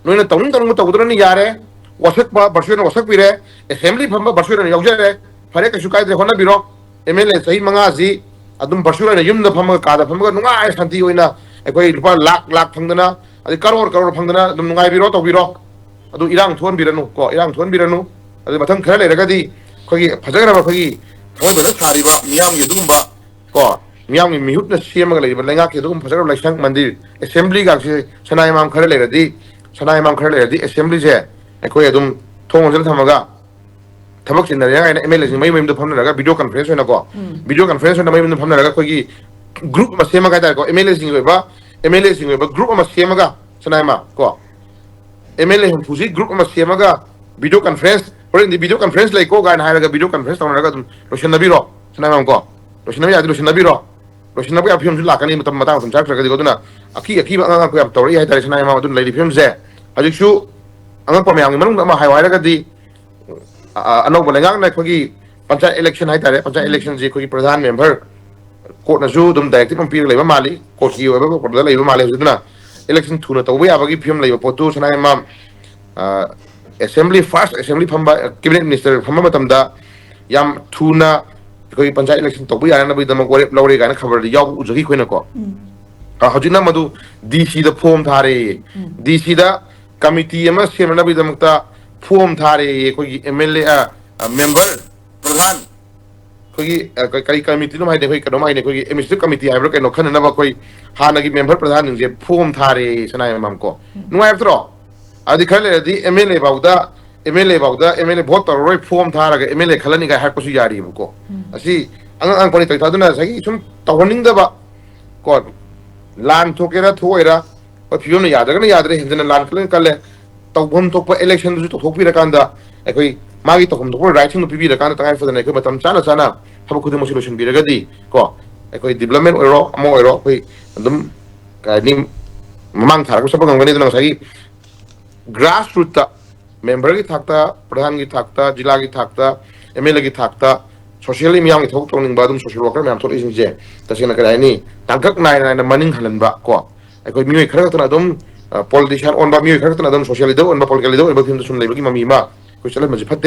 ꯅꯣꯏꯅ ꯇꯧꯅꯤꯡ ꯇꯧꯅꯤꯡꯕ ꯇꯧꯒꯗ꯭ꯔꯅꯤ ꯌꯥꯔꯦ, ꯋꯥꯁꯛꯄ ꯚꯔꯆꯨꯋꯦꯜꯅ ꯋꯥꯁꯛꯄꯤꯔꯦ, ꯑꯦꯁꯦꯝꯕ꯭ꯂꯤ ꯐꯝꯕ ꯚꯔꯆꯨꯋꯦꯜꯅ ꯌꯥꯎꯖꯔꯦ, ꯐꯔꯦ, ꯀꯩꯁꯨ ꯀꯥꯏꯗ꯭ꯔꯦ, ꯍꯣꯠꯅꯕꯤꯔꯣ꯫ ꯑꯦꯝ ꯑꯦꯜ ꯑꯦ ꯆꯍꯤ ꯃꯉꯥꯁꯤ ꯑꯗꯨꯝ ꯚꯔꯆꯨꯋꯦꯜ ꯑꯣꯏꯅ ꯌꯨꯝꯗ ꯐꯝꯃꯒ, ꯀꯥꯗ ꯐꯝꯃꯒ ꯅꯨꯡꯉꯥꯏ ꯁꯥꯟꯇꯤ ꯑꯣꯏꯅ ꯑꯩꯈꯣꯏ ꯂꯨꯄꯥ ꯂꯥꯛ ꯂꯥꯛ ꯐꯪꯗꯅ, ꯑꯗꯩ ꯀꯔꯣꯔ ꯀꯔꯣꯔ ꯐꯪꯗꯅ ꯑꯗꯨꯝ ꯅꯨꯡꯉꯥꯏꯕꯤꯔꯣ, ꯇꯧꯕꯤꯔꯣ꯫ ꯑꯗꯨ ꯏꯔꯥꯡ ꯊꯣꯛꯍꯟꯕꯤꯔꯅꯨ ꯀꯣ, ꯏꯔꯥꯡ ꯊꯣꯛꯍꯟꯕꯤꯔꯅꯨ꯫ ꯑꯗꯨ ꯃꯊꯪ ꯈꯔ ꯂꯩꯔꯒꯗꯤ ꯑꯩꯈꯣꯏꯒꯤ ꯐꯖꯈ꯭ꯔꯕ ꯑꯩꯈꯣꯏꯒꯤ ꯊꯥꯡꯃꯩꯕꯟꯗ ꯁꯥꯔꯤꯕ ꯃꯤꯌꯥꯝꯒꯤ ꯑꯗꯨꯒꯨꯝꯕ ꯀꯣ, ꯃꯤꯌꯥꯝꯒꯤ ꯃꯤꯍꯨꯠꯅ ꯁꯦꯝꯃꯒ ꯂꯩꯔꯤꯕ ꯂꯩꯉꯥꯛꯀꯤ ꯑꯗꯨꯒꯨꯝꯕ ꯐꯖꯈ꯭ꯔꯕ ꯂꯥꯏꯁꯪ, ꯃꯟꯗꯤꯔ, ꯑꯦꯁꯦꯝꯕ꯭ꯂꯤꯒꯁꯦ ꯁꯅꯥ ꯏꯃꯥꯝ ꯈꯔ ꯂꯩꯔꯗꯤ, ꯁꯅꯥ ꯏꯃꯥꯝ ꯈꯔ ꯂꯩꯔꯗꯤ ꯑꯦꯁꯦꯝꯕ꯭ꯂꯤꯁꯦ ꯑꯩꯈꯣꯏ ꯑꯗꯨꯝ ꯊꯣꯡ ꯂꯣꯟꯁꯤꯜꯂ ꯊꯝꯃꯒ ꯊꯕꯛ ꯆꯤꯟꯅꯔꯤꯉꯥꯏꯅ ꯑꯦꯝ ꯑꯦꯜ ꯑꯦꯁꯤꯡ ꯃꯌꯨꯝ ꯃꯌꯨꯝꯗ ꯐꯝꯅꯔꯒ ꯚꯤꯗꯤꯑꯣ ꯀꯟꯐ꯭ꯔꯦꯟꯁ ꯑꯣꯏꯅꯀꯣ, ꯎꯝ꯫ ꯚꯤꯗꯤꯑꯣ ꯀꯟꯐ꯭ꯔꯦꯟꯁ ꯑꯣꯏꯅ ꯃꯌꯨꯝꯗ ꯐꯝꯅꯔꯒ ꯑꯩꯈꯣꯏꯒꯤ ꯒ꯭ꯔꯨꯞ ꯑꯃ ꯁꯦꯝꯃꯒ ꯍꯥꯏꯇꯥꯔꯦꯀꯣ, ꯑꯦꯝ ꯑꯦꯜ ꯑꯦꯁꯤꯡꯒꯤ ꯑꯣꯏꯕ, ꯑꯦꯝ ꯑꯦꯜ ꯑꯦꯁꯤꯡꯒꯤ ꯑꯣꯏꯕ ꯒ꯭ꯔꯨꯞ ꯑꯃ ꯁꯦꯝꯃꯒ, ꯁꯅꯥ ꯏꯃꯥꯝ ꯀꯣ, ꯑꯦꯝ ꯑꯦꯜ ꯑꯦ ꯍꯨꯝꯐꯨꯁꯤ ꯒ꯭ꯔꯨꯞ ꯑꯃ ꯁꯦꯝꯃꯒ ꯚꯤꯗꯤꯑꯣ ꯀꯟꯐ꯭ꯔꯦꯟꯁ, ꯍꯣꯔꯦꯟꯗꯤ ꯚꯤꯗꯤꯑꯣ ꯀꯟꯐ꯭ꯔꯦꯟꯁ ꯂꯩꯀꯣ ꯀꯥꯏꯅ ꯍꯥꯏꯔꯒ ꯚꯤꯗꯤꯑꯣ ꯀꯟꯐ꯭ꯔꯦꯟꯁ ꯇꯧꯅꯔꯒ ꯑꯗꯨꯝ ꯂꯣꯏꯁꯤꯟꯅꯕꯤꯔꯣ, ꯁꯅꯥ ꯏꯃꯥꯝ ꯀꯣ, ꯂꯣꯏꯁꯤꯟꯅꯕ ꯌꯥꯔꯗꯤ ꯂꯣꯏꯁꯤꯟꯅꯕꯤꯔꯣ꯫ ꯂꯣꯏꯁꯤꯟꯅꯕ ꯌꯥꯕ ꯐꯤꯕꯝꯁꯨ ꯂꯥꯛꯀꯅꯤ ꯃꯇꯝ ꯃꯇꯥꯡ ꯃꯇꯝ ꯆꯥꯔꯛꯇ꯭ꯔꯒꯗꯤꯀꯣ꯫ ꯑꯗꯨꯅ ꯑꯀꯤ ꯑꯀꯤꯕ ꯑꯉꯥꯡ ꯑꯩꯈꯣꯏ ꯌꯥꯝ ꯇꯧꯔꯛꯏ ꯍꯥꯏꯇꯥꯔꯦ ꯁꯅꯥ ꯏꯃꯥꯝ꯫ ꯑꯗꯨꯅ ꯂꯩꯔꯤꯕ ꯐꯤꯕꯝꯁꯦ ꯍꯧꯖꯤꯛꯁꯨ ꯑꯉꯛꯄ ꯃꯌꯥꯝꯒꯤ ꯃꯅꯨꯡꯗ ꯑꯃ ꯍꯥꯏꯌꯨ ꯍꯥꯏꯔꯒꯗꯤ, ꯑ, ꯑ, ꯑꯅꯧꯕ ꯂꯩꯉꯥꯛꯅ ꯑꯩꯈꯣꯏꯒꯤ ꯄꯟꯆꯥꯌꯠ ꯏꯂꯦꯛꯁꯟ ꯍꯥꯏꯇꯥꯔꯦ, ꯄꯟꯆꯥꯌꯠ ꯎꯝ꯫ ꯏꯂꯦꯛꯁꯟꯁꯤ ꯑꯩꯈꯣꯏꯒꯤ ꯄ꯭ꯔꯙꯥꯟ ꯃꯦꯝꯕꯔ, ꯀꯣꯔꯠꯅꯁꯨ ꯑꯗꯨꯝ ꯗꯥꯏꯔꯦꯛꯇꯤꯚ ꯑꯃ ꯄꯤꯔꯒ ꯂꯩꯕ ꯃꯥꯜꯂꯤ, ꯀꯣꯔꯠꯀꯤ ꯑꯣꯏꯕ ꯀꯣꯔꯠꯇ ꯂꯩꯕ ꯃꯥꯜꯂꯤ꯫ ꯍꯧꯖꯤꯛ ꯑꯗꯨꯅ ꯏꯂꯦꯛꯁꯟ ꯊꯨꯅ ꯇꯧꯕ ꯌꯥꯕꯒꯤ ꯐꯤꯕꯝ ꯂꯩꯕ ꯄꯣꯠꯇꯨ ꯁꯅꯥ ꯏꯃꯥꯝ, ꯑ, ꯑꯦꯁꯦꯝꯕ꯭ꯂꯤ, ꯐꯥꯔꯁ ꯑꯦꯁꯦꯝꯕ꯭ꯂꯤ ꯐꯝꯕ, ꯀꯦꯕꯤꯅꯦꯠ ꯃꯤꯅꯤꯁꯇꯔ ꯐꯝꯕ ꯃꯇꯝꯗ ꯌꯥꯝ ꯊꯨꯅ ꯑꯩꯈꯣꯏꯒꯤ ꯄꯟꯆꯥꯌꯠ ꯏꯂꯦꯛꯁꯟ ꯇꯧꯕ ꯌꯥꯅꯅꯕꯒꯤꯗꯃꯛ ꯋꯥꯔꯦꯞ ꯂꯧꯔꯦ ꯀꯥꯏꯅ ꯈꯕꯔꯗ ꯌꯥꯎꯕ ꯎꯖꯈꯤ ꯑꯩꯈꯣꯏꯅꯀꯣ꯫ ꯎꯝ꯫ ꯑ, ꯍꯧꯖꯤꯛꯅ ꯃꯗꯨ ꯗꯤ ꯁꯤꯗ ꯐꯣꯝ ꯊꯥꯔꯦ꯫ ꯎꯝ꯫ ꯗꯤ ꯁꯤꯗ ꯀꯃꯤꯇꯤ ꯑꯃ ꯁꯦꯝꯅꯅꯕꯒꯤꯗꯃꯛꯇ ꯐꯣꯝ ꯊꯥꯔꯦ ꯑꯩꯈꯣꯏꯒꯤ ꯑꯦꯝ ꯑꯦꯜ ꯑꯦ, ꯑ, ꯑ, ꯃꯦꯝꯕꯔ, ꯄ꯭ꯔꯙꯥꯟ, ꯑꯩꯈꯣꯏꯒꯤ, ꯑ, ꯀ-, ꯀꯔꯤ ꯀꯃꯤꯇꯤꯅꯣ ꯍꯥꯏꯗꯤ, ꯑꯩꯈꯣꯏ ꯀꯩꯅꯣꯝ ꯍꯥꯏꯅꯤ, ꯑꯩꯈꯣꯏꯒꯤ ꯑꯦꯗꯃꯤꯅꯤꯁꯇ꯭ꯔꯦꯇꯤꯚ ꯀꯃꯤꯇꯤ ꯍꯥꯏꯕ꯭ꯔꯥ ꯀꯩꯅꯣ ꯈꯟꯅꯅꯕ ꯑꯩꯈꯣꯏ ꯍꯥꯟꯅꯒꯤ ꯃꯦꯝꯕꯔ ꯄ꯭ꯔꯙꯥꯟꯁꯤꯡꯁꯦ ꯐꯣꯝ ꯊꯥꯔꯦ ꯁꯅꯥ ꯏꯃꯥꯝ ꯀꯣ꯫ ꯎꯝ꯫ ꯅꯨꯡꯉꯥꯏꯕ ꯅꯠꯇ꯭ꯔꯣ? ꯑꯗꯨꯗꯤ ꯈꯔ ꯂꯩꯔꯗꯤ ꯑꯦꯝ ꯑꯦꯜ ꯑꯦ ꯐꯥꯎꯗ ꯑꯦꯝ ꯑꯦꯜ ꯑꯦ ꯐꯥꯎꯗ ꯑꯦꯝ ꯑꯦꯜ ꯑꯦ ꯚꯣꯠ ꯇꯧꯔꯔꯣꯏ, ꯐꯣꯝ ꯊꯥꯔꯒ ꯑꯦꯝ ꯑꯦꯜ ꯑꯦ ꯈꯜꯂꯅꯤ ꯀꯥꯏ ꯍꯥꯏꯔꯛꯄꯁꯨ ꯌꯥꯔꯤꯕꯀꯣ꯫ ꯑꯁꯤ ꯑꯉꯥꯡ ꯑꯉꯥꯡ ꯄꯣꯠ ꯅꯠꯇꯦ꯫ ꯑꯗꯨꯅ ꯉꯁꯥꯏꯒꯤ ꯁꯨꯝ ꯇꯧꯍꯟꯅꯤꯡꯗꯕ ꯀꯣ, ꯂꯥꯟ ꯊꯣꯛꯀꯦꯔꯥ ꯊꯣꯛꯑꯣꯏꯔꯥ, ꯍꯣꯏ, ꯐꯤꯕꯝꯅ ꯌꯥꯗ꯭ꯔꯒꯅ ꯌꯥꯗ꯭ꯔꯦ, ꯍꯦꯟꯖꯟꯅ ꯂꯥꯟ ꯀꯜꯂꯒ ꯀꯜꯂꯦ, ꯇꯧꯐꯝ ꯊꯣꯛꯄ ꯏꯂꯦꯛꯁꯟꯗꯨꯁꯨ ꯇꯧꯊꯣꯛꯄꯤꯔꯀꯥꯟꯗ ꯑꯩꯈꯣꯏ ꯃꯥꯒꯤ ꯇꯧꯐꯝ ꯊꯣꯛꯄ ꯔꯥꯏꯠꯁꯤꯡꯗꯨ ꯄꯤꯕꯤꯔꯀꯥꯟꯗ ꯇꯉꯥꯏ ꯐꯗꯅ ꯑꯩꯈꯣꯏ ꯃꯇꯝ ꯆꯥꯅ ꯆꯥꯅ ꯊꯕꯛ ꯈꯨꯗꯤꯡꯃꯛꯁꯤ ꯂꯣꯏꯁꯤꯟꯕꯤꯔꯒꯗꯤ ꯀꯣ, ꯑꯩꯈꯣꯏ ꯗꯤꯕ꯭ꯂꯞꯃꯦꯟ ꯑꯣꯏꯔꯣ ꯑꯃ ꯑꯣꯏꯔꯣ ꯑꯩꯈꯣꯏ ꯑꯗꯨꯝ ꯀꯩ ꯍꯥꯏꯅꯤ, ꯃꯃꯥꯡ ꯊꯥꯔꯒ ꯆꯠꯄ ꯉꯝꯒꯅꯤ꯫ ꯑꯗꯨꯅ ꯉꯁꯥꯏꯒꯤ ꯒ꯭ꯔꯥꯁ ꯔꯨꯠꯇ ꯃꯦꯝꯕꯔꯒꯤ ꯊꯥꯛꯇ, ꯄ꯭ꯔꯙꯥꯟꯒꯤ ꯊꯥꯛꯇ, ꯖꯤꯂꯥꯒꯤ ꯊꯥꯛꯇ, ꯑꯦꯝ ꯑꯦꯜ ꯑꯦꯒꯤ ꯊꯥꯛꯇ ꯁꯣꯁꯤꯌꯦꯜꯂꯤ ꯃꯤꯌꯥꯝꯒꯤ ꯊꯕꯛ ꯇꯧꯅꯤꯡꯕ ꯑꯗꯨꯝ ꯁꯣꯁꯤꯌꯦꯜ ꯋꯥꯔꯀꯔ ꯃꯌꯥꯝ ꯊꯣꯛꯂꯛꯏꯁꯤꯡꯁꯦ ꯇꯁꯦꯡꯅ ꯀꯔꯤ ꯍꯥꯏꯅꯤ, ꯇꯥꯡꯀꯛ ꯅꯥꯏ ꯅꯥꯏꯅ ꯃꯅꯤꯡ ꯍꯜꯍꯟꯕ ꯀꯣ꯫ ꯑꯩꯈꯣꯏ ꯃꯤꯑꯣꯏ ꯈꯔ ꯈꯛꯇꯅ ꯑꯗꯨꯝ ꯄꯣꯂꯤꯇꯤꯁꯤꯌꯥꯟ ꯑꯣꯟꯕ, ꯃꯤꯑꯣꯏ ꯈꯔ ꯈꯛꯇꯅ ꯑꯗꯨꯝ ꯁꯣꯁꯤꯌꯦꯜ ꯂꯤꯗꯔ ꯑꯣꯟꯕ, ꯄꯣꯂꯤꯇꯤꯀꯦꯜ ꯂꯤꯗꯔ ꯑꯣꯟꯕ ꯐꯤꯕꯝꯗ ꯁꯨꯝ ꯂꯩꯕꯒꯤ ꯃꯃꯤ ꯑꯃ ꯑꯩꯈꯣꯏ ꯆꯠꯍꯟꯕꯁꯤ ꯐꯠꯇꯦ꯫